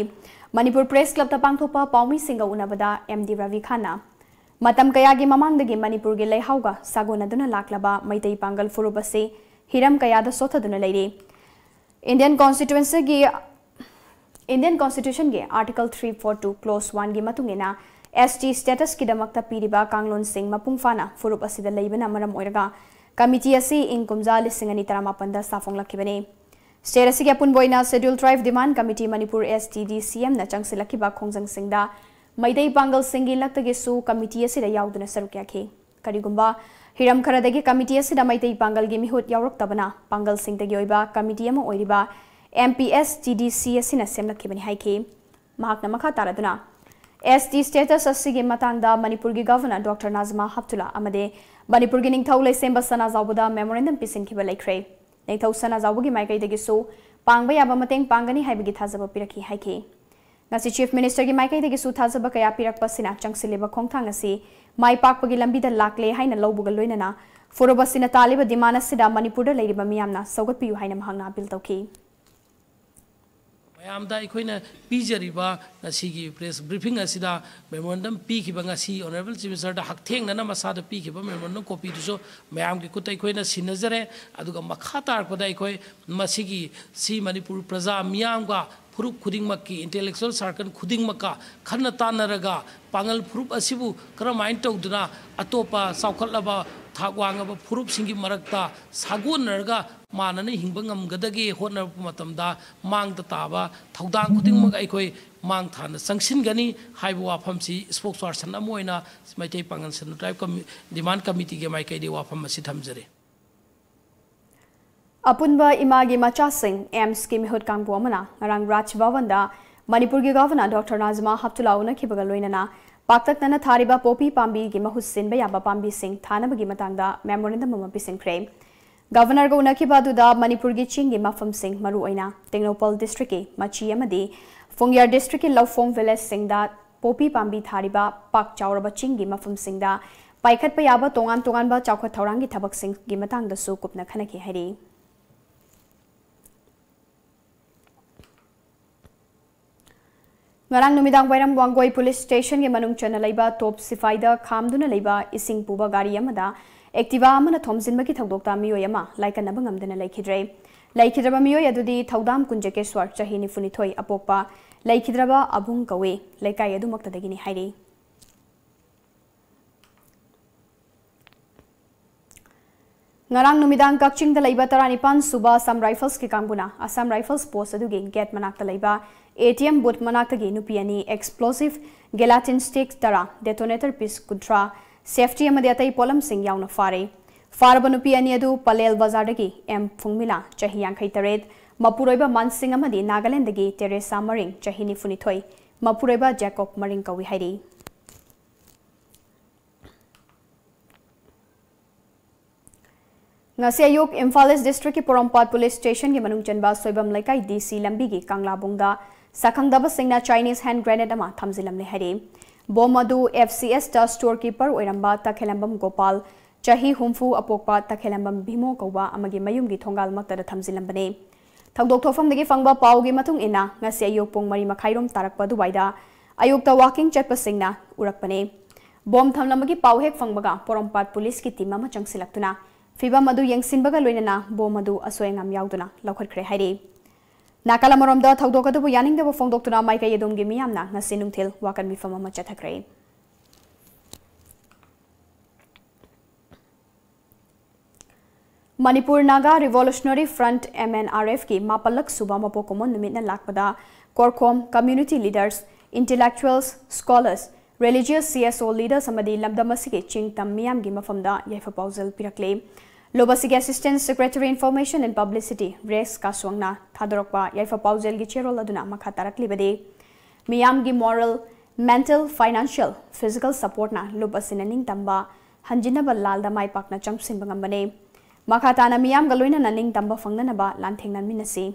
ꯃꯅꯤꯄꯨꯔ Press Clubꯇ ꯄꯥꯡꯊꯣꯛꯄ ꯄꯥꯎꯃꯤꯁꯤꯡꯒ ꯎꯅꯕꯗ ꯑꯦꯝ ꯗꯤ ꯔꯕꯤ ꯈꯥꯟꯅ ꯃꯇꯝ ꯀꯌꯥꯒꯤ ꯃꯃꯥꯡꯗꯒꯤ ꯃꯅꯤꯄꯨꯔꯒꯤ ꯂꯩꯍꯥꯎꯒ ꯁꯥꯒꯣꯟꯅꯗꯨꯅ ꯂꯥꯛꯂꯕ ꯃꯩꯇꯩ ꯄꯥꯡꯒꯜ ꯐꯨꯔꯨꯞ ꯑꯁꯤ ꯍꯤꯔꯝ ꯀꯌꯥꯗ ꯁꯣꯠꯊꯗꯨꯅ ꯂꯩꯔꯤ꯫ Indian Constituencyꯒꯤ, Indian Constitutionꯒꯤ Article three four two Clause oneꯒꯤ ꯃꯇꯨꯡ ꯏꯟꯅ ST statusꯀꯤꯗꯃꯛꯇ ꯄꯤꯔꯤꯕ ꯀꯥꯡꯂꯣꯟꯁꯤꯡ ꯃꯄꯨꯡ ꯐꯥꯅ ꯐꯨꯔꯨꯞ ꯑꯁꯤꯗ ꯂꯩꯕꯅ ꯃꯔꯝ ꯑꯣꯏꯔꯒ committee ꯑꯁꯤ ꯏꯪ ꯀꯨꯝꯖꯥ ꯂꯤꯁꯤꯡ ꯑꯅꯤ ꯇꯔꯥꯃꯥꯄꯟꯗ ꯁꯥꯐꯣꯡꯂꯛꯈꯤꯕꯅꯤ꯫ State ꯑꯁꯤꯒꯤ ꯑꯄꯨꯟꯕ ꯑꯣꯏꯅ Scheduled Tribe Demand Committee Manipur, STDCMꯅ ꯆꯪꯁꯤꯜꯂꯛꯈꯤꯕ ꯈꯣꯡꯖꯪꯁꯤꯡꯗ Meitei ꯄꯥꯡꯒꯜꯁꯤꯡꯒꯤ ꯂꯛꯇꯒꯤꯁꯨ committee ꯑꯁꯤꯗ ꯌꯥꯎꯗꯨꯅ ꯁꯔꯨꯛ ꯌꯥꯈꯤ꯫ ꯀꯔꯤꯒꯨꯝꯕ ꯍꯤꯔꯝ ꯈꯔꯗꯒꯤ committee ꯑꯁꯤꯗ ꯃꯩꯇꯩ ꯄꯥꯡꯒꯜꯒꯤ ꯃꯤꯍꯨꯠ ꯌꯥꯎꯔꯛꯇꯕꯅ ꯄꯥꯡꯒꯜꯁꯤꯡꯇꯒꯤ ꯑꯣꯏꯕ committee ꯑꯃ ꯑꯣꯏꯔꯤꯕ MPSTDC ꯑꯁꯤꯅ ꯁꯦꯝꯂꯛꯈꯤꯕꯅꯤ ꯍꯥꯏꯈꯤ꯫ ꯃꯍꯥꯛꯅ ꯃꯈꯥ ꯇꯥꯔꯗꯨꯅ, ST status ꯑꯁꯤꯒꯤ ꯃꯇꯥꯡꯗ ꯃꯅꯤꯄꯨꯔꯒꯤ Governor Doctor ꯅꯥꯖꯃꯥ ꯍꯞꯇꯨꯂꯥ ꯑꯃꯗꯤ ꯃꯅꯤꯄꯨꯔꯒꯤ ꯅꯤꯡꯊꯧ ꯂꯩꯁꯦꯝꯕ ꯁꯅꯥꯖꯥꯎꯕꯗ memorandum ꯄꯤꯁꯤꯟꯈꯤꯕ ꯂꯩꯈ꯭ꯔꯦ꯫ ꯅꯤꯡꯊꯧ ꯁꯅꯥꯖꯥꯎꯕꯒꯤ ꯃꯥꯏꯀꯩꯗꯒꯤꯁꯨ ꯄꯥꯡꯕ ꯌꯥꯕ ꯃꯇꯦꯡ ꯄꯥꯡꯒꯅꯤ ꯍꯥꯏꯕꯒꯤ ꯊꯥꯖꯕ ꯄꯤꯔꯛꯈꯤ ꯍꯥꯏꯈꯤ꯫ ꯉꯁꯤ Chief Ministerꯒꯤ ꯃꯥꯏꯀꯩꯗꯒꯤꯁꯨ ꯊꯥꯖꯕ ꯀꯌꯥ ꯄꯤꯔꯛꯄ ꯑꯁꯤꯅ ꯆꯪꯁꯤꯜꯂꯤꯕ ꯈꯣꯡꯊꯥꯡ ꯑꯁꯤ ꯃꯥꯏ ꯄꯥꯛꯄꯒꯤ ꯂꯝꯕꯤꯗ ꯂꯥꯛꯂꯦ ꯍꯥꯏꯅ ꯂꯧꯕꯒ ꯂꯣꯏꯅꯅ ꯐꯨꯔꯨꯞ ꯑꯁꯤꯅ ꯇꯥꯜꯂꯤꯕ demand ꯑꯁꯤꯗ ꯃꯅꯤꯄꯨꯔꯗ ꯂꯩꯔꯤꯕ ꯃꯤꯌꯥꯝꯅ ꯁꯧꯒꯠꯄꯤꯌꯨ ꯍꯥꯏꯅ ꯃꯍꯥꯛꯅ appeal ꯇꯧꯈꯤ꯫ ꯃꯌꯥꯝꯗ ꯑꯩꯈꯣꯏꯅ ꯄꯤꯖꯔꯤꯕ ꯉꯁꯤꯒꯤ press briefing ꯑꯁꯤꯗ memorandum ꯄꯤꯈꯤꯕ, ꯉꯁꯤ Honourable Chief Ministerꯗ ꯍꯛꯊꯦꯡꯅꯅ ꯃꯁꯥꯗ ꯄꯤꯈꯤꯕ memorandum copyꯗꯨꯁꯨ ꯃꯌꯥꯝꯒꯤ ꯈꯨꯠꯇ ꯑꯩꯈꯣꯏꯅ ꯁꯤꯟꯅꯖꯔꯦ꯫ ꯑꯗꯨꯒ ꯃꯈꯥ ꯇꯥꯔꯛꯄꯗ ꯑꯩꯈꯣꯏ ꯃꯁꯤꯒꯤ ꯁꯤ ꯃꯅꯤꯄꯨꯔ ꯄ꯭ꯔꯖꯥ ꯃꯤꯌꯥꯝꯒ ꯐꯨꯔꯨꯞ ꯈꯨꯗꯤꯡꯃꯛꯀꯤ, intellectual circle ꯈꯨꯗꯤꯡꯃꯛꯀ ꯈꯟꯅ ꯇꯥꯟꯅꯔꯒ ꯄꯥꯡꯒꯜ ꯐꯨꯔꯨꯞ ꯑꯁꯤꯕꯨ ꯀꯔꯝꯍꯥꯏꯅ ꯇꯧꯗꯨꯅ ꯑꯇꯣꯞꯄ ꯆꯥꯎꯈꯠꯂꯕ ꯊꯥꯛ ꯋꯥꯡꯉꯕ ꯐꯨꯔꯨꯞꯁꯤꯡꯒꯤ ꯃꯔꯛꯇ ꯁꯥꯒꯣꯟꯅꯔꯒ ꯃꯥꯟꯅꯅ ꯍꯤꯡꯕ ꯉꯝꯒꯗꯒꯦ ꯍꯣꯠꯅꯔꯛꯄ ꯃꯇꯝꯗ ꯃꯥꯡꯗ ꯇꯥꯕ ꯊꯧꯗꯥꯡ ꯈꯨꯗꯤꯡꯃꯛ ꯑꯩꯈꯣꯏ ꯃꯥꯡ ꯊꯥꯅ ꯆꯪꯁꯤꯟꯒꯅꯤ ꯍꯥꯏꯕ ꯋꯥꯐꯝꯁꯤ spokesperson ꯑꯃ ꯑꯣꯏꯅ ꯃꯩꯇꯩ ꯄꯥꯉꯜ ꯁꯦꯜꯐ ꯍꯦꯜꯞ ꯗꯤꯃꯥꯟ ꯀꯃꯤꯇꯤꯒꯤ ꯃꯥꯏꯀꯩꯗꯒꯤ ꯋꯥꯐꯝ ꯑꯁꯤ ꯊꯝꯖꯔꯤ꯫ ꯑꯄꯨꯟꯕ ꯏꯃꯥꯒꯤ ꯃꯆꯥꯁꯤꯡ ꯑꯦꯝꯁꯀꯤ ꯃꯤꯍꯨꯠ ꯀꯥꯡꯕꯨ ꯑꯃꯅ ꯉꯔꯥꯡ ꯔꯥꯖ ꯚꯕꯟꯗ ꯃꯅꯤꯄꯨꯔꯒꯤ ꯒꯚꯔꯅꯔ ꯗꯣꯛꯇꯔ ꯅꯥꯖꯃꯥ ꯍꯞꯇꯨꯂꯥ ꯎꯅꯈꯤꯕꯒ ꯂꯣꯏꯅꯅ ꯄꯥꯛꯇꯛꯅꯅ ꯊꯥꯔꯤꯕ ꯄꯣꯄꯤ ꯄꯥꯝꯕꯤꯒꯤ ꯃꯍꯨꯠ ꯁꯤꯟꯕ ꯌꯥꯕ ꯄꯥꯝꯕꯤꯁꯤꯡ ꯊꯥꯅꯕꯒꯤ ꯃꯇꯥꯡꯗ ꯃꯦꯃꯣꯔꯦꯟꯗꯝ ꯑꯃ ꯄꯤꯁꯤꯟꯈ꯭ꯔꯦ꯫ ꯒꯚꯔꯅꯔꯒ ꯎꯅꯈꯤꯕ ꯑꯗꯨꯗ ꯃꯅꯤꯄꯨꯔꯒꯤ ꯆꯤꯡꯒꯤ ꯃꯐꯝꯁꯤꯡ, ꯃꯔꯨꯑꯣꯏꯅ ꯇꯦꯡꯅꯧꯄꯜ ꯗꯤꯁꯇ꯭ꯔꯤꯛꯀꯤ ꯃꯆꯤ ꯑꯃꯗꯤ ꯐꯨꯡꯌꯥꯔ ꯗꯤꯁꯇ꯭ꯔꯤꯛꯀꯤ ꯂꯧꯐꯣꯡ ꯚꯤꯂꯦꯖꯁꯤꯡꯗ ꯄꯣꯄꯤ ꯄꯥꯝꯕꯤ ꯊꯥꯔꯤꯕ ꯄꯥꯛ ꯆꯥꯎꯔꯕ ꯆꯤꯡꯒꯤ ꯃꯐꯝꯁꯤꯡꯗ ꯄꯥꯏꯈꯠꯄ ꯌꯥꯕ ꯇꯣꯉꯥꯟ ꯇꯣꯉꯥꯟꯕ ꯆꯥꯎꯈꯠ ꯊꯧꯔꯥꯡꯒꯤ ꯊꯕꯛꯁꯤꯡꯒꯤ ꯃꯇꯥꯡꯗꯁꯨ ꯀꯨꯞꯅ ꯈꯟꯅꯈꯤ ꯍꯥꯏꯔꯤ꯫ ꯉꯔꯥꯡ ꯅꯨꯃꯤꯗꯥꯡ ꯋꯥꯏꯔꯝ ꯋꯥꯡꯒꯣꯏ ꯄꯨꯂꯤꯁ ꯁ꯭ꯇꯦꯁꯟꯒꯤ ꯃꯅꯨꯡ ꯆꯟꯅ ꯂꯩꯕ ꯇꯣꯞ ꯁꯤꯐꯥꯏꯗ ꯈꯥꯝꯗꯨꯅ ꯂꯩꯕ ꯏꯁꯤꯡ ꯄꯨꯕ ꯒꯥꯔꯤ ꯑꯃꯗ ꯑꯦꯛꯇꯤꯚꯥ ꯑꯃꯅ ꯊꯣꯝꯖꯤꯟꯕꯒꯤ ꯊꯧꯗꯣꯛꯇ ꯃꯤꯑꯣꯏ ꯑꯃ ꯂꯥꯏꯀꯠꯅꯕ ꯉꯝꯗꯅ ꯂꯩꯈꯤꯗ꯭ꯔꯦ꯫ ꯂꯩꯈꯤꯗ꯭ꯔꯕ ꯃꯤꯑꯣꯏ ꯑꯗꯨꯗꯤ ꯊꯧꯗꯥꯝ ꯀꯨꯟꯖꯀꯦꯁ꯭ꯋꯔ, ꯆꯍꯤ ꯅꯤꯐꯨꯅꯤꯊꯣꯏ, ꯑꯄꯣꯛꯄ ꯂꯩꯈꯤꯗ꯭ꯔꯕ ꯑꯕꯨꯡ ꯀꯧꯏ, ꯂꯩꯀꯥꯏ ꯑꯗꯨꯃꯛꯇꯗꯒꯤꯅꯤ ꯍꯥꯏꯔꯤ꯫ ꯉꯔꯥꯡ ꯅꯨꯃꯤꯗꯥꯡ ꯀꯛꯆꯤꯡꯗ ꯂꯩꯕ ꯇꯔꯥꯅꯤꯄꯥꯟ ꯁꯨꯕ ꯑꯁꯥꯝ ꯔꯥꯏꯐꯜꯁꯀꯤ ꯀꯥꯡꯕꯨꯅ ꯑꯁꯥꯝ ꯔꯥꯏꯐꯜꯁ ꯄꯣꯁ ꯑꯗꯨꯒꯤ ꯒꯦꯠ ꯃꯅꯥꯛꯇ ꯂꯩꯕ ATM booth ꯃꯅꯥꯛꯇꯒꯤ ꯅꯨꯄꯤ ꯑꯅꯤ explosive gelatin stick ꯇꯔꯥ, detonator piece ꯀꯨꯟꯊ꯭ꯔꯥ, safety ꯑꯃꯗꯤ ꯑꯇꯩ ꯄꯣꯠꯂꯝꯁꯤꯡ ꯌꯥꯎꯅ ꯐꯥꯔꯦ꯫ ꯐꯥꯔꯕ ꯅꯨꯄꯤ ꯑꯅꯤ ꯑꯗꯨ ꯄꯂꯦꯜ ꯕꯖꯥꯔꯗꯒꯤ ꯑꯦꯝ ꯐꯨꯡꯃꯤꯂꯥ, ꯆꯍꯤ ꯌꯥꯡꯈꯩ ꯇꯔꯦꯠ, ꯃꯄꯨꯔꯣꯏꯕ ꯃꯥꯟꯁꯤꯡ ꯑꯃꯗꯤ ꯅꯥꯒꯥꯂꯦꯟꯗꯒꯤ ꯇꯦꯔꯦꯁꯥ ꯃꯔꯤꯡ, ꯆꯍꯤ ꯅꯤꯐꯨꯅꯤꯊꯣꯏ, ꯃꯄꯨꯔꯣꯏꯕ ꯖꯦꯀꯣꯕ ꯃꯔꯤꯡ ꯀꯧꯏ ꯍꯥꯏꯔꯤ꯫ ꯉꯁꯤ ꯑꯌꯨꯛ ꯏꯝꯐꯥꯜ ꯏꯁ ꯗꯤꯁꯇ꯭ꯔꯤꯛꯀꯤ ꯄꯣꯔꯣꯝꯄꯥꯠ ꯄꯨꯂꯤꯁ ꯁ꯭ꯇꯦꯁꯟꯒꯤ ꯃꯅꯨꯡ ꯆꯟꯕ ꯁꯣꯏꯕꯝ ꯂꯩꯀꯥꯏ DC ꯂꯝꯕꯤꯒꯤ ꯀꯪꯂꯥꯕꯨꯡꯗ ꯁꯛꯈꯪꯗꯕꯁꯤꯡꯅ Chinese hand grenade ꯑꯃ ꯊꯝꯖꯤꯜꯂꯝꯂꯦ ꯍꯥꯏꯔꯤ꯫ ꯕꯣꯝ ꯑꯗꯨ FCSꯇ store keeper ꯑꯣꯏꯔꯝꯕ ꯇꯈꯦꯂꯝꯕꯝ ꯒꯣꯄꯥꯜ, ꯆꯍꯤ ꯍꯨꯝꯐꯨ, ꯑꯄꯣꯛꯄ ꯇꯈꯦꯂꯝꯕꯝ ꯚꯤꯃꯣ ꯀꯧꯕ ꯑꯃꯒꯤ ꯃꯌꯨꯝꯒꯤ ꯊꯣꯡꯒꯥꯜꯃꯛꯇꯗ ꯊꯝꯖꯤꯜꯂꯝꯕꯅꯤ꯫ ꯊꯧꯗꯣꯛ ꯊꯣꯛꯐꯝꯗꯒꯤ ꯐꯪꯕ ꯄꯥꯎꯒꯤ ꯃꯇꯨꯡ ꯏꯟꯅ, ꯉꯁꯤ ꯑꯌꯨꯛ ꯄꯨꯡ ꯃꯔꯤ ꯃꯈꯥꯏꯔꯣꯝ ꯇꯥꯔꯛꯄ ꯑꯗꯨꯋꯥꯏꯗ ꯑꯌꯨꯛꯇ walking ꯆꯠꯄꯁꯤꯡꯅ ꯎꯔꯛꯄꯅꯤ꯫ ꯕꯣꯝ ꯊꯝꯂꯝꯕꯒꯤ ꯄꯥꯎ ꯍꯦꯛ ꯐꯪꯕꯒ ꯄꯣꯔꯣꯝꯄꯥꯠ ꯄꯨꯂꯤꯁꯀꯤ team ꯑꯃ ꯆꯪꯁꯤꯜꯂꯛꯇꯨꯅ ꯐꯤꯚꯝ ꯑꯗꯨ ꯌꯦꯡꯁꯤꯟꯕꯒ ꯂꯣꯏꯅꯅ ꯕꯣꯝ ꯑꯗꯨ ꯑꯁꯣꯏ ꯑꯉꯥꯝ ꯌꯥꯎꯗꯅ ꯂꯧꯈꯠꯈ꯭ꯔꯦ ꯍꯥꯏꯔꯤ꯫ ꯅꯥꯀꯜ ꯑꯃꯔꯣꯝꯗ, ꯊꯧꯗꯣꯛ ꯑꯗꯨꯕꯨ ꯌꯥꯅꯤꯡꯗꯕ ꯐꯣꯡꯗꯣꯛꯇꯨꯅ ꯃꯥꯏꯀꯩ ꯑꯗꯣꯝꯒꯤ ꯃꯤꯌꯥꯝꯅ ꯉꯁꯤ ꯅꯨꯡꯊꯤꯜ ꯋꯥꯀꯠ ꯃꯤꯐꯝ ꯑꯃ ꯆꯠꯊꯈ꯭ꯔꯦ꯫ Manipur Naga revolutionary front, M N R F, ꯀꯤ ꯃꯥꯄꯜꯂꯛ ꯁꯨꯕ ꯃꯄꯣꯛ ꯀꯨꯝꯑꯣꯟ ꯅꯨꯃꯤꯠꯅ ꯂꯥꯛꯄꯗ ꯀꯣꯔꯈꯣꯝ community leaders, intellectuals, scholars, religious C S O leaders ꯑꯃꯗꯤ ꯂꯝꯗꯝ ꯑꯁꯤꯒꯤ ꯆꯤꯡ ꯇꯝ ꯃꯤꯌꯥꯝꯒꯤ ꯃꯐꯝꯗ ꯌꯥꯏꯐ ꯄꯥꯎꯖꯦꯜ ꯄꯤꯔꯛꯂꯤ꯫ ꯂꯨꯞ ꯑꯁꯤꯒꯤ Assistant Secretary Information and Publicity ꯔꯦꯁ ꯀꯥꯁꯣꯡꯅ ꯊꯥꯗꯣꯔꯛꯄ ꯌꯥꯏꯐ ꯄꯥꯎꯖꯦꯜꯒꯤ ꯆꯦꯔꯣꯜ ꯑꯗꯨꯅ ꯃꯈꯥ ꯇꯥꯔꯛꯂꯤꯕꯗꯤ, ꯃꯤꯌꯥꯝꯒꯤ moral, mental, financial, physical supportꯅ ꯂꯨꯞ ꯑꯁꯤꯅ ꯅꯤꯡꯇꯝꯕ ꯍꯟꯖꯤꯟꯅꯕ ꯂꯥꯜꯗ ꯃꯥꯏ ꯄꯥꯛꯅ ꯆꯪꯁꯤꯟꯕ ꯉꯝꯕꯅꯤ꯫ ꯃꯈꯥ ꯇꯥꯅ ꯃꯤꯌꯥꯝꯒ ꯂꯣꯏꯅꯅ ꯅꯤꯡꯇꯝꯕ ꯐꯪꯅꯅꯕ ꯂꯥꯟꯊꯦꯡꯅꯃꯤꯟꯅꯁꯤ꯫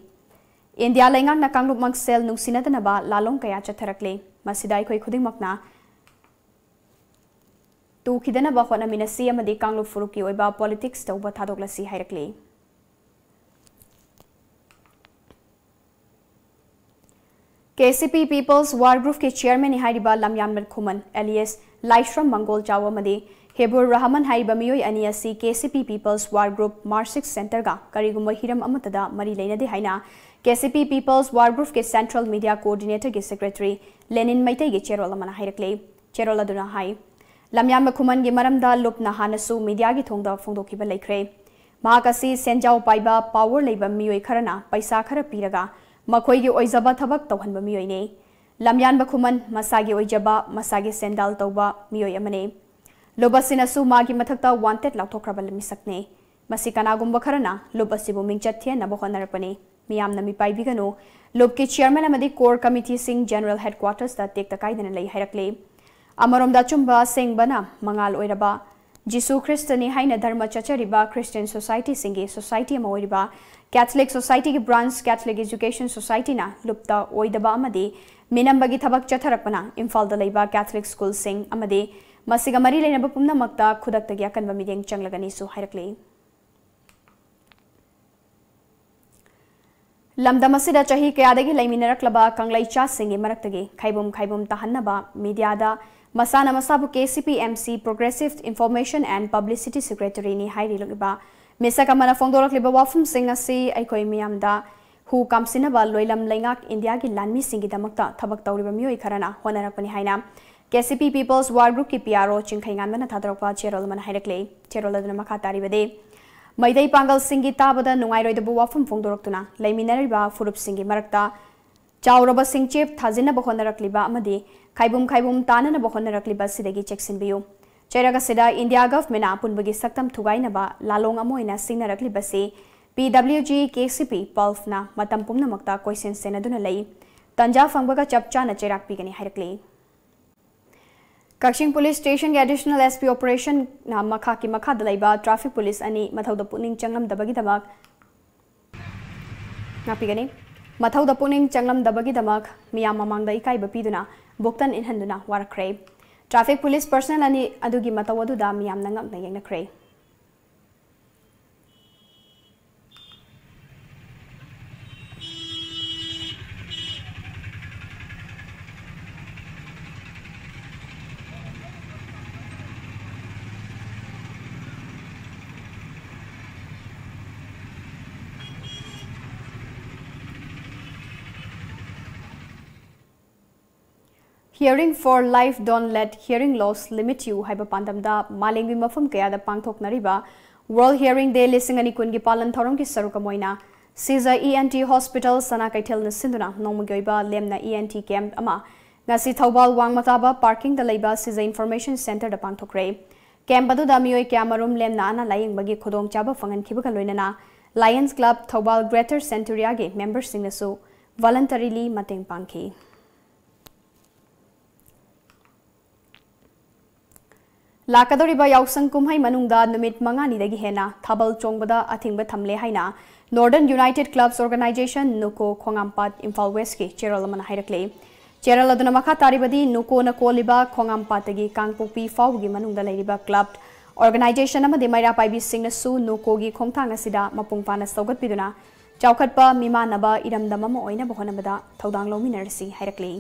ꯏꯟꯗꯤꯌꯥ ꯂꯩꯉꯥꯛꯅ ꯀꯥꯡꯂꯨꯞ ꯃꯁꯦꯜ ꯅꯨꯡꯁꯤꯅꯗꯅꯕ ꯂꯥꯂꯣꯡ ꯀꯌꯥ ꯆꯠꯊꯔꯛꯂꯤ꯫ ꯃꯁꯤꯗ ꯑꯩꯈꯣꯏ ꯈꯨꯗꯤꯡꯃꯛꯅ ꯇꯨꯈꯤꯗꯅꯕ ꯍꯣꯠꯅꯃꯤꯟꯅꯁꯤ ꯑꯃꯗꯤ ꯀꯥꯡꯂꯨꯞ ꯐꯨꯔꯨꯞꯀꯤ ꯑꯣꯏꯕ politics ꯇꯧꯕ ꯊꯥꯗꯣꯛꯂꯁꯤ ꯍꯥꯏꯔꯛꯂꯤ꯫ K C P People's War Groupꯀꯤ chairmanꯅꯤ ꯍꯥꯏꯔꯤꯕ ꯂꯝꯌꯥꯟꯕ ꯈꯨꯃꯟ alias ꯂꯥꯏꯁ꯭ꯔꯝ ꯃꯪꯒꯣꯜ ꯆꯥꯎ ꯑꯃꯗꯤ ꯍꯦꯕꯨꯔ ꯔꯍꯃꯟ ꯍꯥꯏꯔꯤꯕ ꯃꯤꯑꯣꯏ ꯑꯅꯤ ꯑꯁꯤ K C P People's War Group Marsik Centreꯒ ꯀꯔꯤꯒꯨꯝꯕ ꯍꯤꯔꯝ ꯑꯃꯠꯇꯗ ꯃꯔꯤ ꯂꯩꯅꯗꯦ ꯍꯥꯏꯅ K C P People's War Groupꯀꯤ Central Media Coordinatorꯒꯤ Secretary ꯂꯦꯅꯤꯟ ꯃꯩꯇꯩꯒꯤ ꯆꯦꯔꯣꯜ ꯑꯃꯅ ꯍꯥꯏꯔꯛꯂꯤ꯫ ꯆꯦꯔꯣꯜ ꯑꯗꯨꯅ ꯍꯥꯏ, ꯂꯝꯌꯥꯟꯕ ꯈꯨꯃꯟꯒꯤ ꯃꯔꯝꯗ ꯂꯨꯞꯅ ꯍꯥꯟꯅꯁꯨ mediaꯒꯤ ꯊꯣꯡꯗ ꯐꯣꯡꯗꯣꯛꯈꯤꯕ ꯂꯩꯈ꯭ꯔꯦ꯫ ꯃꯍꯥꯛ ꯑꯁꯤ ꯁꯦꯟꯖꯥꯎ ꯄꯥꯏꯕ, power ꯂꯩꯕ ꯃꯤꯑꯣꯏ ꯈꯔꯅ ꯄꯩꯁꯥ ꯈꯔ ꯄꯤꯔꯒ ꯃꯈꯣꯏꯒꯤ ꯑꯣꯏꯖꯕ ꯊꯕꯛ ꯇꯧꯍꯟꯕ ꯃꯤꯑꯣꯏꯅꯤ꯫ ꯂꯝꯌꯥꯟꯕ ꯈꯨꯃꯟ ꯃꯁꯥꯒꯤ ꯑꯣꯏꯖꯕ, ꯃꯁꯥꯒꯤ ꯁꯦꯟꯗꯥꯜ ꯇꯧꯕ ꯃꯤꯑꯣꯏ ꯑꯃꯅꯤ꯫ ꯂꯨꯞ ꯑꯁꯤꯅꯁꯨ ꯃꯥꯒꯤ ꯃꯊꯛꯇ wanted ꯂꯥꯎꯊꯣꯛꯈ꯭ꯔꯕ ꯃꯤꯁꯛꯅꯤ꯫ ꯃꯁꯤ ꯀꯅꯥꯒꯨꯝꯕ ꯈꯔꯅ ꯂꯨꯞ ꯑꯁꯤꯕꯨ ꯃꯤꯡꯆꯠ ꯊꯤꯍꯟꯅꯕ ꯍꯣꯠꯅꯔꯛꯄꯅꯤ꯫ ꯃꯤꯌꯥꯝꯅ ꯃꯤꯄꯥꯏꯕꯤꯒꯅꯨ꯫ ꯂꯨꯞꯀꯤ chairman ꯑꯃꯗꯤ core committeeꯁꯤꯡ General Headquartersꯇ ꯇꯦꯛꯇ ꯀꯥꯏꯗꯅ ꯂꯩ ꯍꯥꯏꯔꯛꯂꯤ꯫ ꯑꯃꯔꯣꯝꯗ ꯑꯆꯨꯝꯕ ꯑꯁꯦꯡꯕꯅ ꯃꯉꯥꯜ ꯑꯣꯏꯔꯕ ꯖꯤꯁꯨ ꯈ꯭ꯔꯤꯁꯇꯅꯤ ꯍꯥꯏꯅ ꯙꯔꯃ ꯆꯠꯆꯔꯤꯕ Christian societyꯁꯤꯡꯒꯤ society ꯑꯃ ꯑꯣꯏꯔꯤꯕ Catholic Societyꯒꯤ branch Catholic Education Societyꯅ ꯂꯨꯞꯇ ꯑꯣꯏꯗꯕ ꯑꯃꯗꯤ ꯃꯤꯅꯝꯕꯒꯤ ꯊꯕꯛ ꯆꯠꯊꯔꯛꯄꯅ ꯏꯝꯐꯥꯜꯗ ꯂꯩꯕ Catholic schoolꯁꯤꯡ ꯑꯃꯗꯤ ꯃꯁꯤꯒ ꯃꯔꯤ ꯂꯩꯅꯕ ꯄꯨꯝꯅꯃꯛꯇ ꯈꯨꯗꯛꯇꯒꯤ ꯑꯀꯟꯕ ꯃꯤꯠꯌꯦꯡ ꯆꯪꯂꯒꯅꯤꯁꯨ ꯍꯥꯏꯔꯛꯂꯤ꯫ ꯂꯝꯗꯝ ꯑꯁꯤꯗ ꯆꯍꯤ ꯀꯌꯥꯗꯒꯤ ꯂꯩꯃꯤꯟꯅꯔꯛꯂꯕ ꯀꯪꯂꯩꯆꯥꯁꯤꯡꯒꯤ ꯃꯔꯛꯇꯒꯤ ꯈꯥꯏꯕꯨꯝ ꯈꯥꯏꯕꯨꯝ ꯇꯥꯍꯟꯅꯕ mediaꯗ ꯃꯁꯥꯅ ꯃꯁꯥꯕꯨ K C P M C Progressive Information and Publicity Secretaryꯅꯤ ꯍꯥꯏꯔꯤꯕ ꯃꯤꯁꯛ ꯑꯃꯅ ꯐꯣꯡꯗꯣꯔꯛꯂꯤꯕ ꯋꯥꯐꯝꯁꯤꯡ ꯑꯁꯤ ꯑꯩꯈꯣꯏ ꯃꯤꯌꯥꯝꯗ ꯍꯨ ꯀꯥꯝꯁꯤꯟꯅꯕ ꯂꯣꯏꯂꯝ ꯂꯩꯉꯥꯛ ꯏꯟꯗꯤꯌꯥꯒꯤ ꯂꯥꯟꯃꯤꯁꯤꯡꯒꯤꯗꯃꯛꯇ ꯊꯕꯛ ꯇꯧꯔꯤꯕ ꯃꯤꯑꯣꯏ ꯈꯔꯅ ꯍꯣꯠꯅꯔꯛꯄꯅꯤ ꯍꯥꯏꯅ K C P People's War Groupꯀꯤ P R O ꯆꯤꯡꯈꯩꯉꯥꯟꯕꯅ ꯊꯥꯗꯣꯔꯛꯄ ꯆꯦꯔꯣꯜ ꯑꯃꯅ ꯍꯥꯏꯔꯛꯂꯤ꯫ ꯆꯦꯔꯣꯜ ꯑꯗꯨꯅ ꯃꯈꯥ ꯇꯥꯔꯤꯕꯗꯤ, ꯃꯩꯇꯩ ꯄꯥꯡꯒꯜꯁꯤꯡꯒꯤ ꯇꯥꯕꯗ ꯅꯨꯡꯉꯥꯏꯔꯣꯏꯗꯕ ꯋꯥꯐꯝ ꯐꯣꯡꯗꯣꯔꯛꯇꯨꯅ ꯂꯩꯃꯤꯟꯅꯔꯤꯕ ꯐꯨꯔꯨꯞꯁꯤꯡꯒꯤ ꯃꯔꯛꯇ ꯆꯥꯎꯔꯕ ꯁꯤꯡꯆꯦꯞ ꯊꯥꯖꯤꯟꯅꯕ ꯍꯣꯠꯅꯔꯛꯂꯤꯕ ꯑꯃꯗꯤ ꯈꯥꯏꯕꯨꯝ ꯈꯥꯏꯕꯨꯝ ꯇꯥꯅꯅꯕ ꯍꯣꯠꯅꯔꯛꯂꯤꯕ ꯑꯁꯤꯗꯒꯤ ꯆꯦꯛꯁꯤꯟꯕꯤꯌꯨ꯫ ꯆꯩꯔꯛ ꯑꯁꯤꯗ ꯏꯟꯗꯤꯌꯥ ꯒꯚꯔꯟꯃꯦꯟꯠꯅ ꯑꯄꯨꯟꯕꯒꯤ ꯁꯛꯇꯝ ꯊꯨꯒꯥꯏꯅꯕ ꯂꯥꯂꯣꯡ ꯑꯃ ꯑꯣꯏꯅ ꯁꯤꯡꯅꯔꯛꯂꯤꯕꯁꯤ P W G K C P Pulse ꯅ ꯃꯇꯝ ꯄꯨꯝꯅꯃꯛꯇ ꯀꯣꯏꯁꯦꯟ ꯁꯦꯟꯅꯗꯨꯅ ꯂꯩ꯫ ꯇꯟꯖꯥ ꯐꯪꯕꯒ ꯆꯞ ꯆꯥꯅ ꯆꯩꯔꯥꯛ ꯄꯤꯒꯅꯤ ꯍꯥꯏꯔꯛꯂꯤ꯫ ꯀꯛꯆꯤꯡ ꯄꯨꯂꯤꯁ ꯁ꯭ꯇꯦꯁꯟꯒꯤ ꯑꯦꯗꯤꯁꯅꯦꯜ S P ꯑꯣꯄꯔꯦꯁꯟꯅ ꯃꯈꯥꯛꯀꯤ ꯃꯈꯥꯗ ꯂꯩꯕ ꯇ꯭ꯔꯥꯐꯤꯛ ꯄꯨꯂꯤꯁ ꯑꯅꯤ ꯃꯊꯧꯗ ꯄꯨꯛꯅꯤꯡ ꯆꯪꯂꯝꯗꯕꯒꯤꯗꯃꯛ ꯉꯥꯛꯄꯤꯒꯅꯤ꯫ ꯃꯊꯧꯗ ꯄꯨꯛꯅꯤꯡ ꯆꯪꯂꯝꯗꯕꯒꯤꯗꯃꯛ ꯃꯤꯌꯥꯝ ꯃꯃꯥꯡꯗ ꯏꯀꯥꯏꯕ ꯄꯤꯗꯨꯅ ꯕꯨꯛꯇꯟ ꯏꯟꯍꯟꯗꯨꯅ ꯋꯥꯔꯛꯈ꯭ꯔꯦ꯫ ꯇ꯭ꯔꯥꯐꯤꯛ ꯄꯨꯂꯤꯁ ꯄꯔꯁꯅꯦꯜ ꯑꯅꯤ ꯑꯗꯨꯒꯤ ꯃꯇꯧ ꯑꯗꯨꯗ ꯃꯤꯌꯥꯝꯅ ꯉꯛꯅ ꯌꯦꯡꯅꯈ꯭ꯔꯦ꯫ Hearing for life, don't let hearing loss limit you ꯍꯥꯏꯕ ꯄꯥꯟꯗꯝꯗ ꯃꯥꯂꯦꯝꯒꯤ ꯃꯐꯝ ꯀꯌꯥꯗ ꯄꯥꯡꯊꯣꯛꯅꯔꯤꯕ World Hearing Day ꯂꯤꯁꯤꯡ ꯑꯅꯤ ꯀꯨꯟꯒꯤ ꯄꯥꯂꯟ ꯊꯧꯔꯝꯒꯤ ꯁꯔꯨꯛ ꯑꯃ ꯑꯣꯏꯅ ꯁꯤꯖ E N T Hospital ꯁꯅꯥ ꯀꯩꯊꯦꯜꯅ ꯁꯤꯟꯗꯨꯅ ꯅꯣꯡꯃꯒꯤ ꯑꯣꯏꯕ ꯂꯦꯝꯅ E N T camp ꯑꯃ ꯉꯁꯤ ꯊꯧꯕꯥꯜ ꯋꯥꯡꯃ ꯇꯥꯕ parking ꯗ ꯂꯩꯕ ꯁꯤꯖ Information Centre ꯗ ꯄꯥꯡꯊꯣꯛꯈ꯭ꯔꯦ꯫ Camp ꯑꯗꯨꯗ ꯃꯤꯑꯣꯏ ꯀꯌꯥꯃꯔꯨꯝ ꯂꯦꯝꯅ ꯑꯅꯥ ꯂꯥꯌꯦꯡꯕꯒꯤ ꯈꯨꯗꯣꯡꯆꯥꯕ ꯐꯪꯍꯟꯈꯤꯕꯒ ꯂꯣꯏꯅꯅ Lions Club Thoubal Greater Centurion ꯒꯤ member ꯁꯤꯡꯅꯁꯨ voluntarily ꯃꯇꯦꯡ ꯄꯥꯡꯈꯤ꯫ ꯂꯥꯛꯀꯗꯧꯔꯤꯕ ꯌꯥꯎꯁꯪ ꯀꯨꯝꯍꯩ ꯃꯅꯨꯡꯗ ꯅꯨꯃꯤꯠ ꯃꯉꯥꯅꯤꯗꯒꯤ ꯍꯦꯟꯅ ꯊꯥꯕꯜ ꯆꯣꯡꯕꯗ ꯑꯊꯤꯡꯕ ꯊꯝꯂꯦ ꯍꯥꯏꯅ Northern United Clubs Organisation, NUCO, ꯈꯣꯡꯉꯥꯝꯄꯥꯠ, Imphal West ꯀꯤ ꯆꯦꯔꯣꯜ ꯑꯃꯅ ꯍꯥꯏꯔꯛꯂꯤ꯫ ꯆꯦꯔꯣꯜ ꯑꯗꯨꯅ ꯃꯈꯥ ꯇꯥꯔꯤꯕꯗꯤ, NUCO ꯅ ꯀꯣꯜꯂꯤꯕ ꯈꯣꯡꯉꯥꯝꯄꯥꯠꯇꯒꯤ ꯀꯥꯡꯄꯣꯛꯄꯤ ꯐꯥꯎꯕꯒꯤ ꯃꯅꯨꯡꯗ ꯂꯩꯔꯤꯕ club, organisation ꯑꯃꯗꯤ ꯃꯩꯔꯥ ꯄꯥꯏꯕꯤꯁꯤꯡꯅꯁꯨ NUCO ꯒꯤ ꯈꯣꯡꯊꯥꯡ ꯑꯁꯤꯗ ꯃꯄꯨꯡ ꯐꯥꯅ ꯁꯧꯒꯠꯄꯤꯗꯨꯅ ꯆꯥꯎꯈꯠꯄ ꯃꯤꯃꯥꯟꯅꯕ ꯏꯔꯝꯗꯝ ꯑꯃ ꯑꯣꯏꯅꯕ ꯍꯣꯠꯅꯕꯗ ꯊꯧꯗꯥꯡ ꯂꯧꯃꯤꯟꯅꯔꯁꯤ ꯍꯥꯏꯔꯛꯂꯤ꯫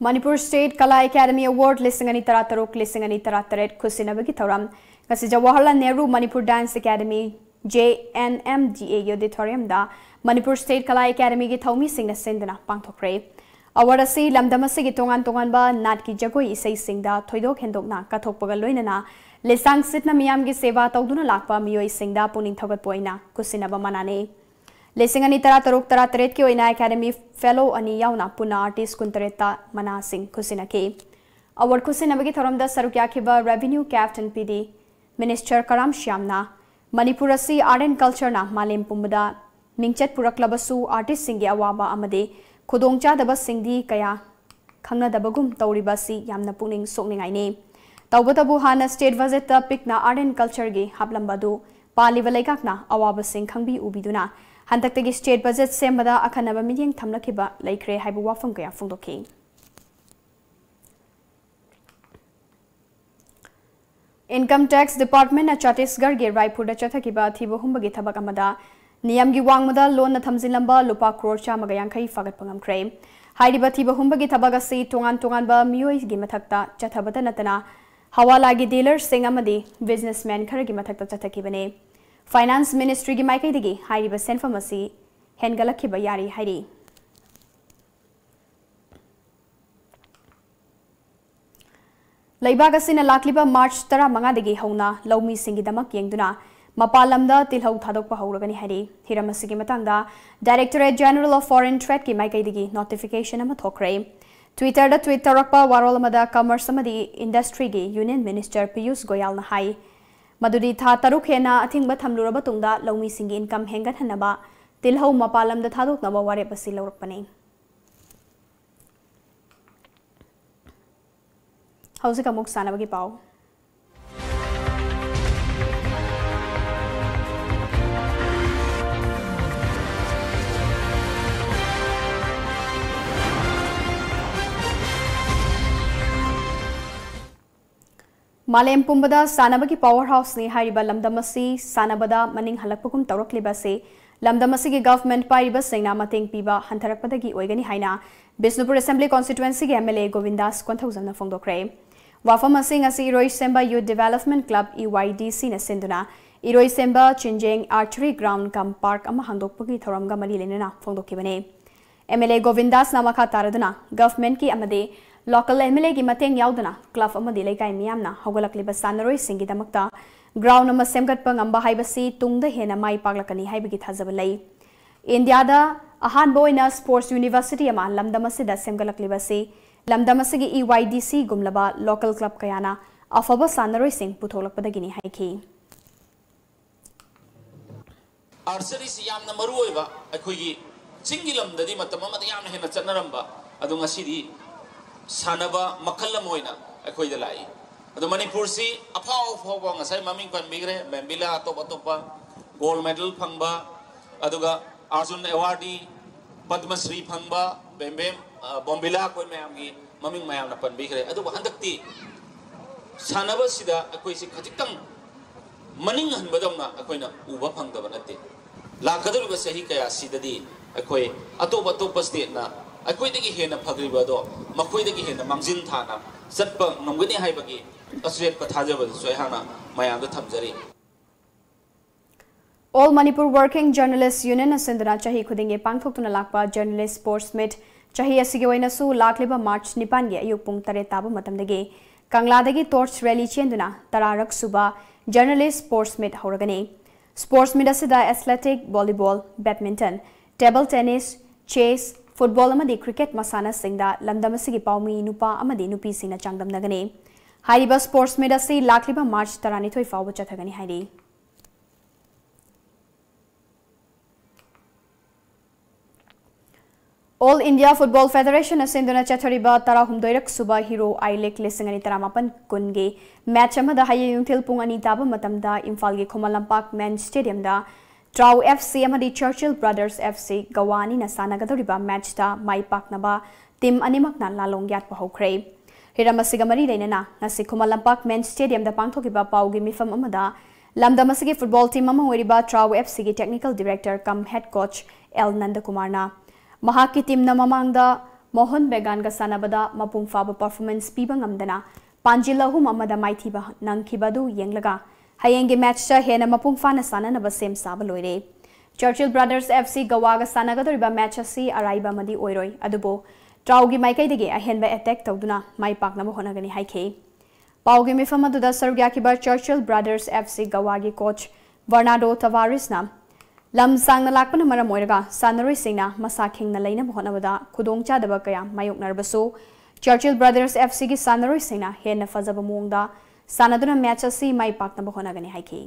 Manipur State Kala Academy Award ꯂꯤꯁꯤꯡ ꯑꯅꯤ ꯇꯔꯥ ꯇꯔꯨꯛ, ꯂꯤꯁꯤꯡ ꯑꯅꯤ ꯇꯔꯥ ꯇꯔꯦꯠ ꯈꯨꯠꯁꯤꯟꯅꯕꯒꯤ ꯊꯧꯔꯝ ꯉꯁꯤ Jawaharlal Nehru Manipur Dance Academy, J N M D A ꯒꯤ auditorium ꯗ Manipur State Kala Academy ꯒꯤ ꯊꯧꯃꯤꯁꯤꯡꯅ ꯁꯤꯟꯗꯨꯅ ꯄꯥꯡꯊꯣꯛꯈ꯭ꯔꯦ꯫ Award ꯑꯁꯤ ꯂꯝꯗꯝ ꯑꯁꯤꯒꯤ ꯇꯣꯉꯥꯟ ꯇꯣꯉꯥꯟꯕ ꯅꯥꯠꯀꯤ ꯖꯒꯣꯏ ꯏꯁꯩꯁꯤꯡꯗ ꯊꯣꯏꯗꯣꯛ ꯍꯦꯟꯗꯣꯛꯅ ꯀꯠꯊꯣꯛꯄꯒ ꯂꯣꯏꯅꯅ ꯂꯤꯁꯥꯡ ꯁꯤꯠꯅ ꯃꯤꯌꯥꯝꯒꯤ ꯁꯦꯕꯥ ꯇꯧꯗꯨꯅ ꯂꯥꯛꯄ ꯃꯤꯑꯣꯏꯁꯤꯡꯗ ꯄꯨꯛꯅꯤꯡ ꯊꯧꯒꯠꯄ ꯑꯣꯏꯅ ꯈꯨꯠꯁꯤꯟꯅꯕ ꯃꯅꯥꯅꯤ꯫ ꯂꯤꯁꯤꯡ ꯑꯅꯤ ꯇꯔꯥ ꯇꯔꯨꯛ ꯇꯔꯥ ꯇꯔꯦꯠꯀꯤ ꯑꯣꯏꯅ Academy Fellow ꯑꯅꯤ ꯌꯥꯎꯅ ꯄꯨꯟꯅ artist ꯀꯨꯟꯇꯔꯦꯠꯇ ꯃꯅꯥꯁꯤꯡ ꯈꯨꯠꯁꯤꯟꯅꯈꯤ꯫ Award ꯈꯨꯠꯁꯤꯟꯅꯕꯒꯤ ꯊꯧꯔꯝꯗ ꯁꯔꯨꯛ ꯌꯥꯈꯤꯕ Revenue Capt and P D Minister ꯀꯔꯥꯝ ꯁ꯭ꯌꯥꯝꯅ ꯃꯅꯤꯄꯨꯔ ꯑꯁꯤ art and culture ꯅ ꯃꯥꯂꯦꯝ ꯄꯨꯝꯕꯗ ꯃꯤꯡꯆꯠ ꯄꯨꯔꯛꯂꯕꯁꯨ artist ꯁꯤꯡꯒꯤ ꯑꯋꯥꯕ ꯑꯃꯗꯤ ꯈꯨꯗꯣꯡꯆꯥꯗꯕꯁꯤꯡꯗꯤ ꯀꯌꯥ ꯈꯪꯅꯗꯕꯒꯨꯝ ꯇꯧꯔꯤꯕ ꯑꯁꯤ ꯌꯥꯝꯅ ꯄꯨꯛꯅꯤꯡ ꯁꯣꯛꯅꯤꯡꯉꯥꯏꯅꯤ꯫ ꯇꯧꯕꯇꯕꯨ ꯍꯥꯟꯅ state budget ꯇ ꯄꯤꯛꯅ art and culture ꯒꯤ ꯍꯥꯞꯂꯝꯕ ꯑꯗꯨ ꯄꯥꯜꯂꯤꯕ ꯂꯩꯉꯥꯛꯅ ꯑꯋꯥꯕꯁꯤꯡ ꯈꯪꯕꯤ ꯎꯕꯤꯗꯨꯅ ꯍꯟꯗꯛꯇꯒꯤ state budget ꯁꯦꯝꯕꯗ ꯑꯈꯟꯅꯕ ꯃꯤꯠꯌꯦꯡ ꯊꯝꯂꯛꯈꯤꯕ ꯂꯩꯈ꯭ꯔꯦ ꯍꯥꯏꯕ ꯋꯥꯐꯝ ꯀꯌꯥ ꯐꯣꯡꯗꯣꯛꯈꯤ꯫ Income Tax Department ꯅ ꯆꯇꯤꯁꯒꯔꯒꯤ ꯔꯥꯏꯄꯨꯔꯗ ꯆꯠꯊꯈꯤꯕ ꯊꯤꯕ ꯍꯨꯝꯕꯒꯤ ꯊꯕꯛ ꯑꯃꯗ ꯅꯤꯌꯝꯒꯤ ꯋꯥꯡꯃꯗ ꯂꯣꯟꯅ ꯊꯝꯖꯤꯜꯂꯝꯕ ꯂꯨꯄꯥ ꯀ꯭ꯔꯣꯔ ꯆꯥꯝꯃꯒ ꯌꯥꯡꯈꯩ ꯐꯥꯒꯠꯄ ꯉꯝꯈ꯭ꯔꯦ꯫ ꯍꯥꯏꯔꯤꯕ ꯊꯤꯕ ꯍꯨꯝꯕꯒꯤ ꯊꯕꯛ ꯑꯁꯤ ꯇꯣꯉꯥꯟ ꯇꯣꯉꯥꯟꯕ ꯃꯤꯑꯣꯏꯒꯤ ꯃꯊꯛꯇ ꯆꯠꯊꯕꯇ ꯅꯠꯇꯅ ꯍꯋꯥꯂꯥꯒꯤ dealer ꯁꯤꯡ ꯑꯃꯗꯤ businessman ꯈꯔꯒꯤ ꯃꯊꯛꯇ ꯆꯠꯊꯈꯤꯕꯅꯤ꯫ Finance Ministry ꯒꯤ ꯃꯥꯏꯀꯩꯗꯒꯤ ꯍꯥꯏꯔꯤꯕ ꯁꯦꯟꯐꯝ ꯑꯁꯤ ꯍꯦꯟꯒꯠꯂꯛꯈꯤꯕ ꯌꯥꯔꯤ ꯍꯥꯏꯔꯤ꯫ ꯂꯩꯕꯥꯛ ꯑꯁꯤꯅ ꯂꯥꯛꯂꯤꯕ ꯃꯥꯔꯆ ꯇꯔꯥꯃꯉꯥꯗꯒꯤ ꯍꯧꯅ ꯂꯧꯃꯤꯁꯤꯡꯒꯤꯗꯃꯛ ꯌꯦꯡꯗꯨꯅ ꯃꯄꯥꯟ ꯂꯝꯗ ꯇꯤꯜꯍꯧ ꯊꯥꯗꯣꯛꯄ ꯍꯧꯔꯒꯅꯤ ꯍꯥꯏꯔꯤ꯫ ꯍꯤꯔꯝ ꯑꯁꯤꯒꯤ ꯃꯇꯥꯡꯗ Directorate General of Foreign Trade ꯀꯤ ꯃꯥꯏꯀꯩꯗꯒꯤ notification ꯑꯃ ꯊꯣꯛꯈ꯭ꯔꯦ꯫ Twitter ꯗ tweet ꯇꯧꯔꯛꯄ ꯋꯥꯔꯣꯜ ꯑꯃꯗ Commerce ꯑꯃꯗꯤ Industry ꯒꯤ Union Minister ꯄꯤꯌꯨꯁ ꯒꯣꯌꯥꯜꯅ ꯍꯥꯏ ꯃꯗꯨꯗꯤ ꯊꯥ ꯇꯔꯨꯛ ꯍꯦꯟꯅ ꯑꯊꯤꯡꯕ ꯊꯝꯂꯨꯔꯕ ꯇꯨꯡꯗ ꯂꯧꯃꯤꯁꯤꯡꯒꯤ income ꯍꯦꯟꯒꯠꯍꯟꯅꯕ ꯇꯤꯜꯍꯧ ꯃꯄꯥꯟ ꯂꯝꯗ ꯊꯥꯗꯣꯛꯅꯕ ꯋꯥꯔꯦꯞ ꯑꯁꯤ ꯂꯧꯔꯛꯄꯅꯤ꯫ ꯍꯧꯖꯤꯛ ꯑꯃꯨꯛ ꯁꯥꯟꯅꯕꯒꯤ ꯄꯥꯎ꯫ ꯃꯥꯂꯦꯝ ꯄꯨꯝꯕꯗ ꯁꯥꯟꯅꯕꯒꯤ power house ꯅꯤ ꯍꯥꯏꯔꯤꯕ ꯂꯝꯗꯝ ꯑꯁꯤ ꯁꯥꯟꯅꯕꯗ ꯃꯅꯤꯡ ꯍꯜꯂꯛꯄꯒꯨꯝ ꯇꯧꯔꯛꯂꯤꯕ ꯑꯁꯤ ꯂꯝꯗꯝ ꯑꯁꯤꯒꯤ ꯒꯚꯔꯟꯃꯦꯟꯠ ꯄꯥꯏꯔꯤꯕꯁꯤꯡꯅ ꯃꯇꯦꯡ ꯄꯤꯕ ꯍꯟꯊꯔꯛꯄꯗꯒꯤ ꯑꯣꯏꯒꯅꯤ ꯍꯥꯏꯅ ꯕꯤꯁꯅꯨꯄꯨꯔ ꯑꯦꯁꯦꯝꯕ꯭ꯂꯤ ꯀꯣꯟꯁꯇꯤꯇ꯭ꯋꯦꯟꯁꯤꯒꯤ ꯑꯦꯝ ꯑꯦꯜ ꯑꯦ ꯒꯣꯕꯤꯟꯗꯥꯁ ꯀꯣꯟꯊꯧꯖꯝꯅ ꯐꯣꯡꯗꯣꯛꯈ꯭ꯔꯦ꯫ ꯋꯥꯐꯝ ꯑꯁꯤ ꯉꯁꯤ ꯏꯔꯣꯏꯁꯦꯝꯕ youth development club, E Y D ꯁꯤꯅ ꯁꯤꯟꯗꯨꯅ ꯏꯔꯣꯏꯁꯦꯝꯕ ꯆꯤꯟꯖꯦꯡ ꯑꯥꯔꯆꯔꯤ ꯒ꯭ꯔꯥꯎꯟ ꯀꯝ ꯄꯥꯔꯛ ꯑꯃ ꯍꯥꯡꯗꯣꯛꯄꯒꯤ ꯊꯧꯔꯝꯒ ꯃꯔꯤ ꯂꯩꯅꯅ ꯐꯣꯡꯗꯣꯛꯈꯤꯕꯅꯤ꯫ ꯑꯦꯝ ꯑꯦꯜ ꯑꯦ ꯒꯣꯕꯤꯟꯗꯥꯁꯅ ꯃꯈꯥ ꯇꯥꯔꯗꯨꯅ ꯒꯚꯔꯟꯃꯦꯟꯠꯀꯤ ꯑꯃꯗꯤ ꯂꯣꯀꯦꯜ ꯑꯦꯝ ꯑꯦꯜ ꯑꯦꯒꯤ ꯃꯇꯦꯡ ꯌꯥꯎꯗꯅ ꯀ꯭ꯂꯕ ꯑꯃꯗꯤ ꯂꯩꯀꯥꯏ ꯃꯤꯌꯥꯝꯅ ꯍꯧꯒꯠꯂꯛꯂꯤꯕ ꯁꯥꯟꯅꯔꯣꯏꯁꯤꯡꯒꯤꯗꯃꯛꯇ ꯒ꯭ꯔꯥꯎꯟ ꯑꯃ ꯁꯦꯝꯒꯠꯄ ꯉꯝꯕ ꯍꯥꯏꯕꯁꯤ ꯇꯨꯡꯗ ꯍꯦꯟꯅ ꯃꯥꯏ ꯄꯥꯛꯂꯛꯀꯅꯤ ꯍꯥꯏꯕꯒꯤ ꯊꯥꯖꯕ ꯂꯩ꯫ ꯏꯟꯗꯤꯌꯥꯗ ꯑꯍꯥꯟꯕ ꯑꯣꯏꯅ ꯁ꯭ꯄꯣꯔꯠꯁ ꯌꯨꯅꯤꯚꯔꯁꯤꯇꯤ ꯑꯃ ꯂꯝꯗꯝ ꯑꯁꯤꯗ ꯁꯦꯝꯒꯠꯂꯛꯂꯤꯕꯁꯤ ꯂꯝꯗꯝ ꯑꯁꯤꯒꯤ ꯏ ꯋꯥꯏ ꯗꯤ ꯁꯤꯒꯨꯝꯂꯕ ꯂꯣꯀꯦꯜ ꯀ꯭ꯂꯕ ꯀꯌꯥꯅ ꯑꯐꯕ ꯁꯥꯟꯅꯔꯣꯏꯁꯤꯡ ꯄꯨꯊꯣꯛꯂꯛꯄꯗꯒꯤꯅꯤ ꯍꯥꯏꯈꯤ꯫ ꯑꯥꯔꯆꯔꯤꯁꯤ ꯌꯥꯝꯅ ꯃꯔꯨ ꯑꯣꯏꯕ, ꯑꯩꯈꯣꯏꯒꯤ ꯆꯤꯡꯒꯤ ꯂꯝꯗꯗꯤ ꯃꯇꯝ ꯑꯃꯗ ꯌꯥꯝꯅ ꯍꯦꯟꯅ ꯆꯠꯅꯔꯝꯕ, ꯑꯗꯣ ꯉꯁꯤꯗꯤ ꯁꯥꯟꯅꯕ ꯃꯈꯜ ꯑꯃ ꯑꯣꯏꯅ ꯑꯩꯈꯣꯏꯗ ꯂꯥꯛꯏ꯫ ꯑꯗꯣ ꯃꯅꯤꯄꯨꯔꯁꯤ ꯑꯐꯥꯎ ꯑꯐꯥꯎꯕ, ꯉꯁꯥꯏ ꯃꯃꯤꯡ ꯄꯟꯕꯤꯈ꯭ꯔꯦ, ꯃꯦꯝꯕꯤꯂꯥ, ꯑꯇꯣꯞ ꯑꯇꯣꯞꯄ ꯒꯣꯜ ꯃꯦꯗꯜ ꯐꯪꯕ, ꯑꯗꯨꯒ ꯑꯥꯔꯖꯨꯟ ꯑꯦꯋꯥꯔꯗꯤ, ꯄꯗꯃꯁ꯭ꯔꯤ ꯐꯪꯕ ꯕꯦꯝꯕꯦꯝ, ꯑ, ꯕꯣꯝꯕꯤꯂꯥ, ꯑꯩꯈꯣꯏ ꯃꯌꯥꯝꯒꯤ ꯃꯃꯤꯡ ꯃꯌꯥꯝꯅ ꯄꯟꯕꯤꯈ꯭ꯔꯦ꯫ ꯑꯗꯨꯕꯨ ꯍꯟꯗꯛꯇꯤ ꯁꯥꯟꯅꯕꯁꯤꯗ ꯑꯩꯈꯣꯏꯁꯤ ꯈꯖꯤꯛꯇꯪ ꯃꯅꯤꯡ ꯍꯟꯕꯗꯧꯅ ꯑꯩꯈꯣꯏꯅ ꯎꯕ ꯐꯪꯗꯕ ꯅꯠꯇꯦ꯫ ꯂꯥꯛꯀꯗꯧꯔꯤꯕ ꯆꯍꯤ ꯀꯌꯥꯁꯤꯗꯗꯤ ꯑꯩꯈꯣꯏ ꯑꯇꯣꯞ ꯑꯇꯣꯞꯄ ꯁ꯭ꯇꯦꯠꯅ ꯑꯩꯈꯣꯏꯗꯒꯤ ꯍꯦꯟꯅ ꯐꯈ꯭ꯔꯤꯕ ꯑꯗꯣ ꯃꯈꯣꯏꯗꯒꯤ ꯍꯦꯟꯅ ꯃꯥꯡꯖꯤꯟ ꯊꯥꯅ ꯆꯠꯄ ꯉꯝꯒꯅꯤ ꯍꯥꯏꯕꯒꯤ ꯑꯆꯦꯠꯄ ꯊꯥꯖꯕꯗꯨꯁꯨ ꯑꯩꯍꯥꯛꯅ ꯃꯌꯥꯝꯗ ꯊꯝꯖꯔꯤ꯫ All Manipur Working Journalist Union ꯅ ꯁꯤꯟꯗꯨꯅ ꯆꯍꯤ ꯈꯨꯗꯤꯡꯒꯤ ꯄꯥꯡꯊꯣꯛꯇꯨꯅ ꯂꯥꯛꯄ ꯖꯔꯅꯦꯂꯤꯁ ꯁ꯭ꯄꯣꯔꯠꯁ ꯃꯤꯠ ꯆꯍꯤ ꯑꯁꯤꯒꯤ ꯑꯣꯏꯅꯁꯨ ꯂꯥꯛꯂꯤꯕ ꯃꯥꯔꯆ ꯅꯤꯄꯥꯟꯒꯤ ꯑꯌꯨꯛ ꯄꯨꯡ ꯇꯔꯦꯠ ꯇꯥꯕ ꯃꯇꯝꯗꯒꯤ ꯀꯪꯂꯥꯗꯒꯤ ꯇꯣꯔꯆ ꯔꯦꯂꯤ ꯆꯦꯟꯗꯨꯅ ꯇꯔꯥꯔꯛ ꯁꯨꯕ ꯖꯔꯅꯦꯂꯤꯁ ꯁ꯭ꯄꯣꯔꯠꯁ ꯃꯤꯠ ꯍꯧꯔꯒꯅꯤ꯫ ꯁ꯭ꯄꯣꯔꯠꯁ ꯃꯤꯠ ꯑꯁꯤꯗ athletic, volleyball, badminton, table tennis, chess, football ꯑꯃꯗꯤ ꯀ꯭ꯔꯤꯀꯦꯠ ꯃꯁꯥꯟꯅꯁꯤꯡꯗ ꯂꯝꯗꯝ ꯑꯁꯤꯒꯤ ꯄꯥꯎꯃꯤ ꯅꯨꯄꯥ ꯑꯃꯗꯤ ꯅꯨꯄꯤꯁꯤꯡꯅ ꯆꯥꯡꯗꯝꯅꯒꯅꯤ꯫ ꯍꯥꯏꯔꯤꯕ ꯁ꯭ꯄꯣꯔꯠꯁ ꯃꯤꯠ ꯑꯁꯤ ꯂꯥꯛꯂꯤꯕ ꯃꯥꯔꯆ ꯇꯔꯥꯅꯤꯊꯣꯏ ꯐꯥꯎꯕ ꯆꯠꯊꯒꯅꯤ ꯍꯥꯏꯔꯤ꯫ All India Football Federation ꯅ ꯁꯤꯟꯗꯨꯅ ꯆꯠꯊꯔꯤꯕ ꯇꯔꯥꯍꯨꯝꯗꯣꯏꯔꯛ ꯁꯨꯕ ꯍꯤꯔꯣ ꯑꯥꯏ ꯂꯤꯒ ꯂꯤꯁꯤꯡ ꯑꯅꯤ ꯇꯔꯥꯃꯥꯄꯟ ꯀꯨꯟꯒꯤ ꯃꯦꯆ ꯑꯃꯗ ꯍꯌꯦꯡ ꯅꯨꯡꯊꯤꯜ ꯄꯨꯡ ꯑꯅꯤ ꯇꯥꯕ ꯃꯇꯝꯗ ꯏꯝꯐꯥꯜꯒꯤ ꯈꯨꯃꯟ ꯂꯝꯄꯥꯛ ꯃꯦꯟ ꯁ꯭ꯇꯦꯗꯤꯌꯝꯗ ꯇ꯭ꯔꯥꯎ ꯑꯦꯐ ꯁꯤ ꯑꯃꯗꯤ ꯆꯔꯆꯤꯜ ꯕ꯭ꯔꯗꯔꯁ ꯑꯦꯐ ꯁꯤ ꯒꯋꯥ ꯑꯅꯤꯅ ꯁꯥꯟꯅꯒꯗꯧꯔꯤꯕ ꯃꯦꯆꯇ ꯃꯥꯏ ꯄꯥꯛꯅꯕ ꯇꯤꯝ ꯑꯅꯤꯃꯛꯅ ꯂꯥꯂꯣꯡ ꯌꯥꯠꯄ ꯍꯧꯈ꯭ꯔꯦ꯫ ꯍꯤꯔꯝ ꯑꯁꯤꯒ ꯃꯔꯤ ꯂꯩꯅꯅ ꯉꯁꯤ ꯈꯨꯃꯟ ꯂꯝꯄꯥꯛ ꯃꯦꯟ ꯁ꯭ꯇꯦꯗꯤꯌꯝꯗ ꯄꯥꯡꯊꯣꯛꯈꯤꯕ ꯄꯥꯎꯒꯤ ꯃꯤꯐꯝ ꯑꯃꯗ ꯂꯝꯗꯝ ꯑꯁꯤꯒꯤ football team ꯑꯃ ꯑꯣꯏꯔꯤꯕ ꯇ꯭ꯔꯥꯎ F Cꯒꯤ technical director cum head coach L ꯅꯟꯗꯀꯨꯃꯥꯔꯅ ꯃꯍꯥꯛꯀꯤ teamꯅ ꯃꯃꯥꯡꯗ ꯃꯣꯍꯟ ꯕꯦꯒꯥꯟꯒ ꯁꯥꯟꯅꯕꯗ ꯃꯄꯨꯡ ꯐꯥꯕ performance ꯄꯤꯕ ꯉꯝꯗꯅ ꯄꯥꯟꯖꯤꯜ ꯑꯍꯨꯝ ꯑꯃꯗ ꯃꯥꯏꯊꯤꯕ ꯅꯪꯈꯤꯕ ꯑꯗꯨ ꯌꯦꯡꯂꯒ ꯍꯌꯦꯡꯒꯤ matchꯇ ꯍꯦꯟꯅ ꯃꯄꯨꯡ ꯐꯥꯅ ꯁꯥꯟꯅꯅꯕ ꯁꯦꯝ ꯁꯥꯕ ꯂꯣꯏꯔꯦ꯫ Churchill Brothers F C ꯒꯋꯥꯒ ꯁꯥꯟꯅꯒꯗꯧꯔꯤꯕ match ꯑꯁꯤ ꯑꯔꯥꯏꯕ ꯑꯃꯗꯤ ꯑꯣꯏꯔꯣꯏ, ꯑꯗꯨꯕꯨ ꯇ꯭ꯔꯥꯎꯒꯤ ꯃꯥꯏꯀꯩꯗꯒꯤ ꯑꯍꯦꯟꯕ attack ꯇꯧꯗꯨꯅ ꯃꯥꯏ ꯄꯥꯛꯅꯕ ꯍꯣꯠꯅꯒꯅꯤ ꯍꯥꯏꯈꯤ꯫ ꯄꯥꯎꯒꯤ ꯃꯤꯐꯝ ꯑꯗꯨꯗ ꯁꯔꯨꯛ ꯌꯥꯈꯤꯕ Churchill Brothers F C ꯒꯋꯥꯒꯤ coach ꯕꯔꯅꯥꯗꯣ ꯇꯚꯥꯔꯤꯁꯅ ꯂꯝ ꯁꯥꯡꯅ ꯂꯥꯛꯄꯅ ꯃꯔꯝ ꯑꯣꯏꯔꯒ ꯁꯥꯟꯅꯔꯣꯏꯁꯤꯡꯅ ꯃꯁꯥ ꯈꯤꯡꯅ ꯂꯩꯅꯕ ꯍꯣꯠꯅꯕꯗ ꯈꯨꯗꯣꯡꯆꯥꯗꯕ ꯀꯌꯥ ꯃꯥꯌꯣꯛꯅꯔꯕꯁꯨ, Churchill Brothers F Cꯒꯤ ꯁꯥꯟꯅꯔꯣꯏꯁꯤꯡꯅ ꯍꯦꯟꯅ ꯐꯖꯕ ꯃꯑꯣꯡꯗ ꯁꯥꯟꯅꯗꯨꯅ match ꯑꯁꯤ ꯃꯥꯏ ꯄꯥꯛꯅꯕ ꯍꯣꯠꯅꯒꯅꯤ ꯍꯥꯏꯈꯤ꯫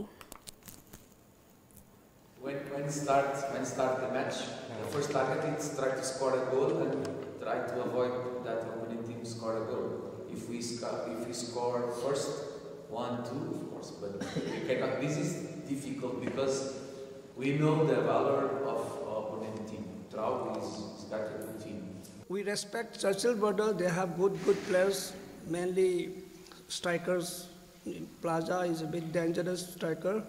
When, when start when start the match, the first target is try to score a goal and try to avoid that opponent team score a goal. If we score, if we score first one two, of course, but we cannot. This is difficult because we know the valor of opponent team. Trau is, is better good team. We respect Churchill brother. They have good good players, mainly strikers. Plaza is a bit dangerous striker.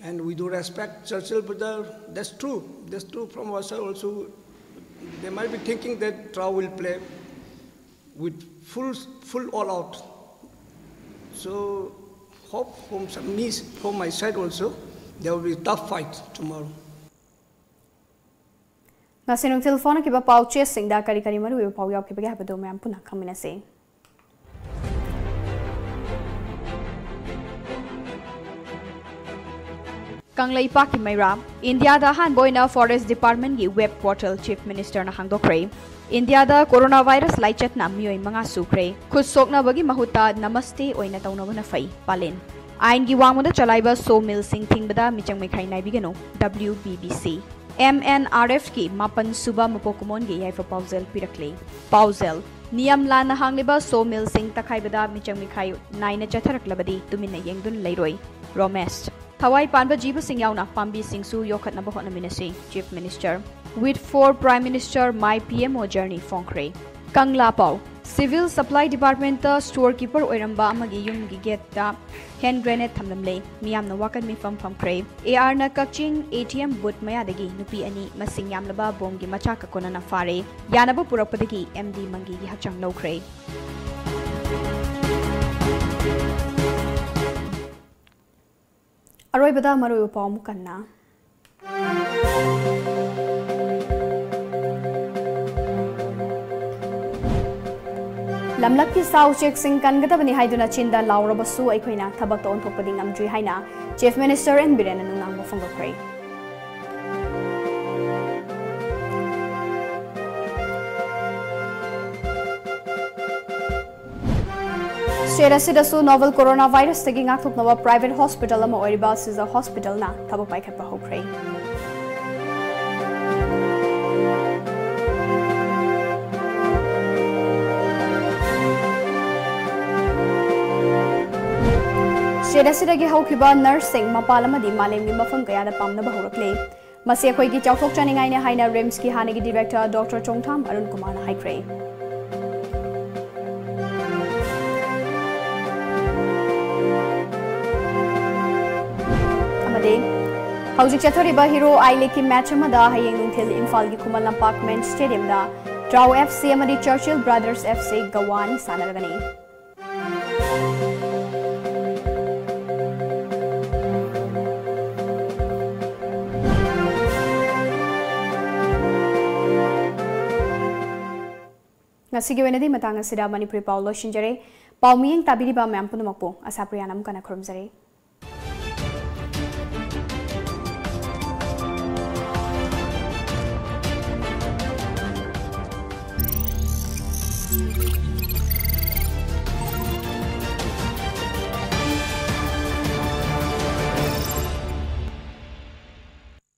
And we do respect Churchill brother. That's true. That's true from our side also. They might be thinking that Trau will play with full full all out. So hope from some me from my side also, there will be tough fight tomorrow. ꯉꯁꯤ ꯅꯨꯡꯊꯤꯜ ꯐꯣꯡꯅꯈꯤꯕ ꯄꯥꯎ ꯆꯦꯁꯤꯡꯗ ꯀꯔꯤ ꯀꯔꯤ ꯃꯔꯨꯑꯣꯏꯕ ꯄꯥꯎ ꯌꯥꯎꯈꯤꯕꯒꯦ ꯍꯥꯏꯕꯗꯨ ꯃꯌꯥꯝ ꯄꯨꯟꯅ ꯈꯪꯃꯤꯟꯅꯁꯤ꯫ ꯀꯪꯂꯩꯄꯥꯛꯀꯤ ꯃꯩꯔꯥ, ꯏꯟꯗꯤꯌꯥꯗ ꯑꯍꯥꯟꯕ ꯑꯣꯏꯅ Forest Departmentꯀꯤ web portal Chief Ministerꯅ ꯍꯥꯡꯗꯣꯛꯈ꯭ꯔꯦ꯫ ꯏꯟꯗꯤꯌꯥꯗ coronavirus ꯂꯥꯏꯆꯠꯅ ꯃꯤꯑꯣꯏ ꯃꯉꯥ ꯁꯨꯈ꯭ꯔꯦ꯫ ꯈꯨꯠ ꯁꯣꯛꯅꯕꯒꯤ ꯃꯍꯨꯠꯇ ꯅꯃꯁꯇꯦ ꯑꯣꯏꯅ ꯇꯧꯅꯕꯅ ꯐꯩ, ꯄꯥꯂꯦꯟ꯫ ꯑꯥꯏꯟꯒꯤ ꯋꯥꯡꯃꯗ ꯆꯂꯥꯏꯕ sawmillꯁꯤꯡ ꯊꯤꯡꯕꯗ ꯃꯤꯆꯪ ꯃꯤꯈꯥꯏ ꯅꯥꯏꯕꯤꯒꯅꯨ, W B B C꯫ M N R Fꯀꯤ ꯃꯥꯄꯟ ꯁꯨꯕ ꯃꯄꯣꯛ ꯀꯨꯝꯑꯣꯟꯒꯤ ꯌꯥꯏꯐ ꯄꯥꯎꯖꯦꯜ ꯄꯤꯔꯛꯂꯤ꯫ ꯄꯥꯎꯖꯦꯜ, ꯅꯤꯌꯝ ꯂꯥꯟꯅ ꯍꯥꯡꯂꯤꯕ sawmillꯁꯤꯡ ꯇꯛꯈꯥꯏꯕꯗ ꯃꯤꯆꯪ ꯃꯤꯈꯥꯏ ꯅꯥꯏꯅ ꯆꯠꯊꯔꯛꯂꯕꯗꯤ ꯇꯨꯃꯤꯟꯅ ꯌꯦꯡꯗꯨꯅ ꯂꯩꯔꯣꯏ, ꯔꯣꯃꯦꯁ꯫ ꯊꯋꯥꯏ ꯄꯥꯟꯕ ꯖꯤꯕꯁꯤꯡ ꯌꯥꯎꯅ ꯄꯥꯝꯕꯤꯁꯤꯡꯁꯨ ꯌꯣꯛꯈꯠꯅꯕ ꯍꯣꯠꯅꯃꯤꯟꯅꯁꯤ, Chief Minister꯫ With four Prime Minister, My P M O journey ꯐꯣꯡꯈ꯭ꯔꯦ꯫ ꯀꯪꯂꯥ ꯄꯥꯎ, Civil Supply Department ꯇ store keeper ꯑꯣꯏꯔꯝꯕ ꯑꯃꯒꯤ ꯌꯨꯝꯒꯤ gate ꯇ hand grenade ꯊꯝꯂꯝꯂꯦ꯫ ꯃꯤꯌꯥꯝꯅ ꯋꯥꯀꯠ ꯃꯤꯐꯝ ꯐꯝꯈ꯭ꯔꯦ꯫ ꯑꯦ ꯑꯥꯔ ꯅ ꯀꯛꯆꯤꯡ A T M booth ꯃꯌꯥꯗꯒꯤ ꯅꯨꯄꯤ ꯑꯅꯤ ꯃꯁꯤꯡ ꯌꯥꯝꯂꯕ ꯕꯣꯝꯒꯤ ꯃꯆꯥꯛꯀ ꯀꯣꯟꯅꯅ ꯐꯥꯔꯦ꯫ ꯌꯥꯅꯕ ꯄꯨꯔꯛꯄꯗꯒꯤ M D ꯃꯪꯒꯤꯒꯤ ꯍꯛꯆꯥꯡ ꯂꯧꯈ꯭ꯔꯦ꯫ ꯑꯔꯣꯏꯕꯗ ꯃꯔꯨꯑꯣꯏꯕ ꯄꯥꯎ ꯑꯃꯨꯛ ꯍꯟꯅ꯫ ꯂꯝꯂꯛꯀꯤ ꯁꯥ ꯎꯆꯦꯛꯁꯤꯡ ꯀꯟꯒꯗꯕꯅꯤ ꯍꯥꯏꯗꯨꯅ ꯆꯤꯟꯗ ꯂꯥꯎꯔꯕꯁꯨ ꯑꯩꯈꯣꯏꯅ ꯊꯕꯛꯇ ꯑꯣꯟꯊꯣꯛꯄꯗꯤ ꯉꯝꯗ꯭ꯔꯤ ꯍꯥꯏꯅ Chief Minister N ꯕꯤꯔꯦꯟꯅ ꯅꯨꯡꯅꯥꯡꯕ ꯐꯣꯡꯗꯣꯛꯈ꯭ꯔꯦ꯫ State ꯑꯁꯤꯗꯁꯨ novel coronavirus ꯇꯒꯤ ꯉꯥꯛꯊꯣꯛꯅꯕ private hospital ꯑꯃ ꯑꯣꯏꯔꯤꯕ Siza Hospital ꯅ ꯊꯕꯛ ꯄꯥꯏꯈꯠꯄ ꯍꯧꯈ꯭ꯔꯦ꯫ State ꯑꯁꯤꯗꯒꯤ ꯍꯧꯈꯤꯕ nurse ꯁꯤꯡ ꯃꯄꯥꯟ ꯑꯃꯗꯤ ꯃꯥꯂꯦꯝꯒꯤ ꯃꯐꯝ ꯀꯌꯥꯗ ꯄꯥꯝꯅꯕ ꯍꯧꯔꯛꯂꯦ꯫ ꯃꯁꯤ ꯑꯩꯈꯣꯏꯒꯤ ꯆꯥꯎꯊꯣꯛꯆꯅꯤꯡꯉꯥꯏꯅꯤ ꯍꯥꯏꯅ ꯔꯤꯝꯁꯀꯤ ꯍꯥꯟꯅꯒꯤ director Doctor ꯆꯣꯡꯊꯥꯝ ꯑꯔꯨꯟ ꯀꯨꯃꯥꯔꯅ ꯍꯥꯏꯈ꯭ꯔꯦ꯫ ꯑꯃꯗꯤ ꯍꯧꯖꯤꯛ ꯆꯠꯊꯔꯤꯕ Hero I Leagueꯀꯤ match ꯑꯃꯗ ꯍꯌꯦꯡ ꯅꯨꯡꯊꯤꯜ ꯏꯝꯐꯥꯜꯒꯤ Khuman Lampak main stadiumꯗ Trao F C ꯑꯃꯗꯤ Churchill Brothers F C Goa ꯑꯅꯤ ꯁꯥꯟꯅꯔꯒꯅꯤ꯫ ꯉꯁꯤꯒꯤ ꯑꯣꯏꯅꯗꯤ ꯃꯇꯥꯡ ꯑꯁꯤꯗ ꯃꯅꯤꯄꯨꯔꯤ ꯄꯥꯎ ꯂꯣꯏꯁꯤꯟꯖꯔꯦ꯫ ꯄꯥꯎ ꯃꯤꯠꯌꯦꯡ ꯇꯥꯕꯤꯔꯤꯕ ꯃꯌꯥꯝ ꯄꯨꯝꯅꯃꯛꯄꯨ ꯑꯁꯥꯄ꯭ꯔꯤꯌꯥꯅ ꯑꯃꯨꯛ ꯍꯟꯅ ꯈꯨꯔꯨꯝꯖꯔꯤ꯫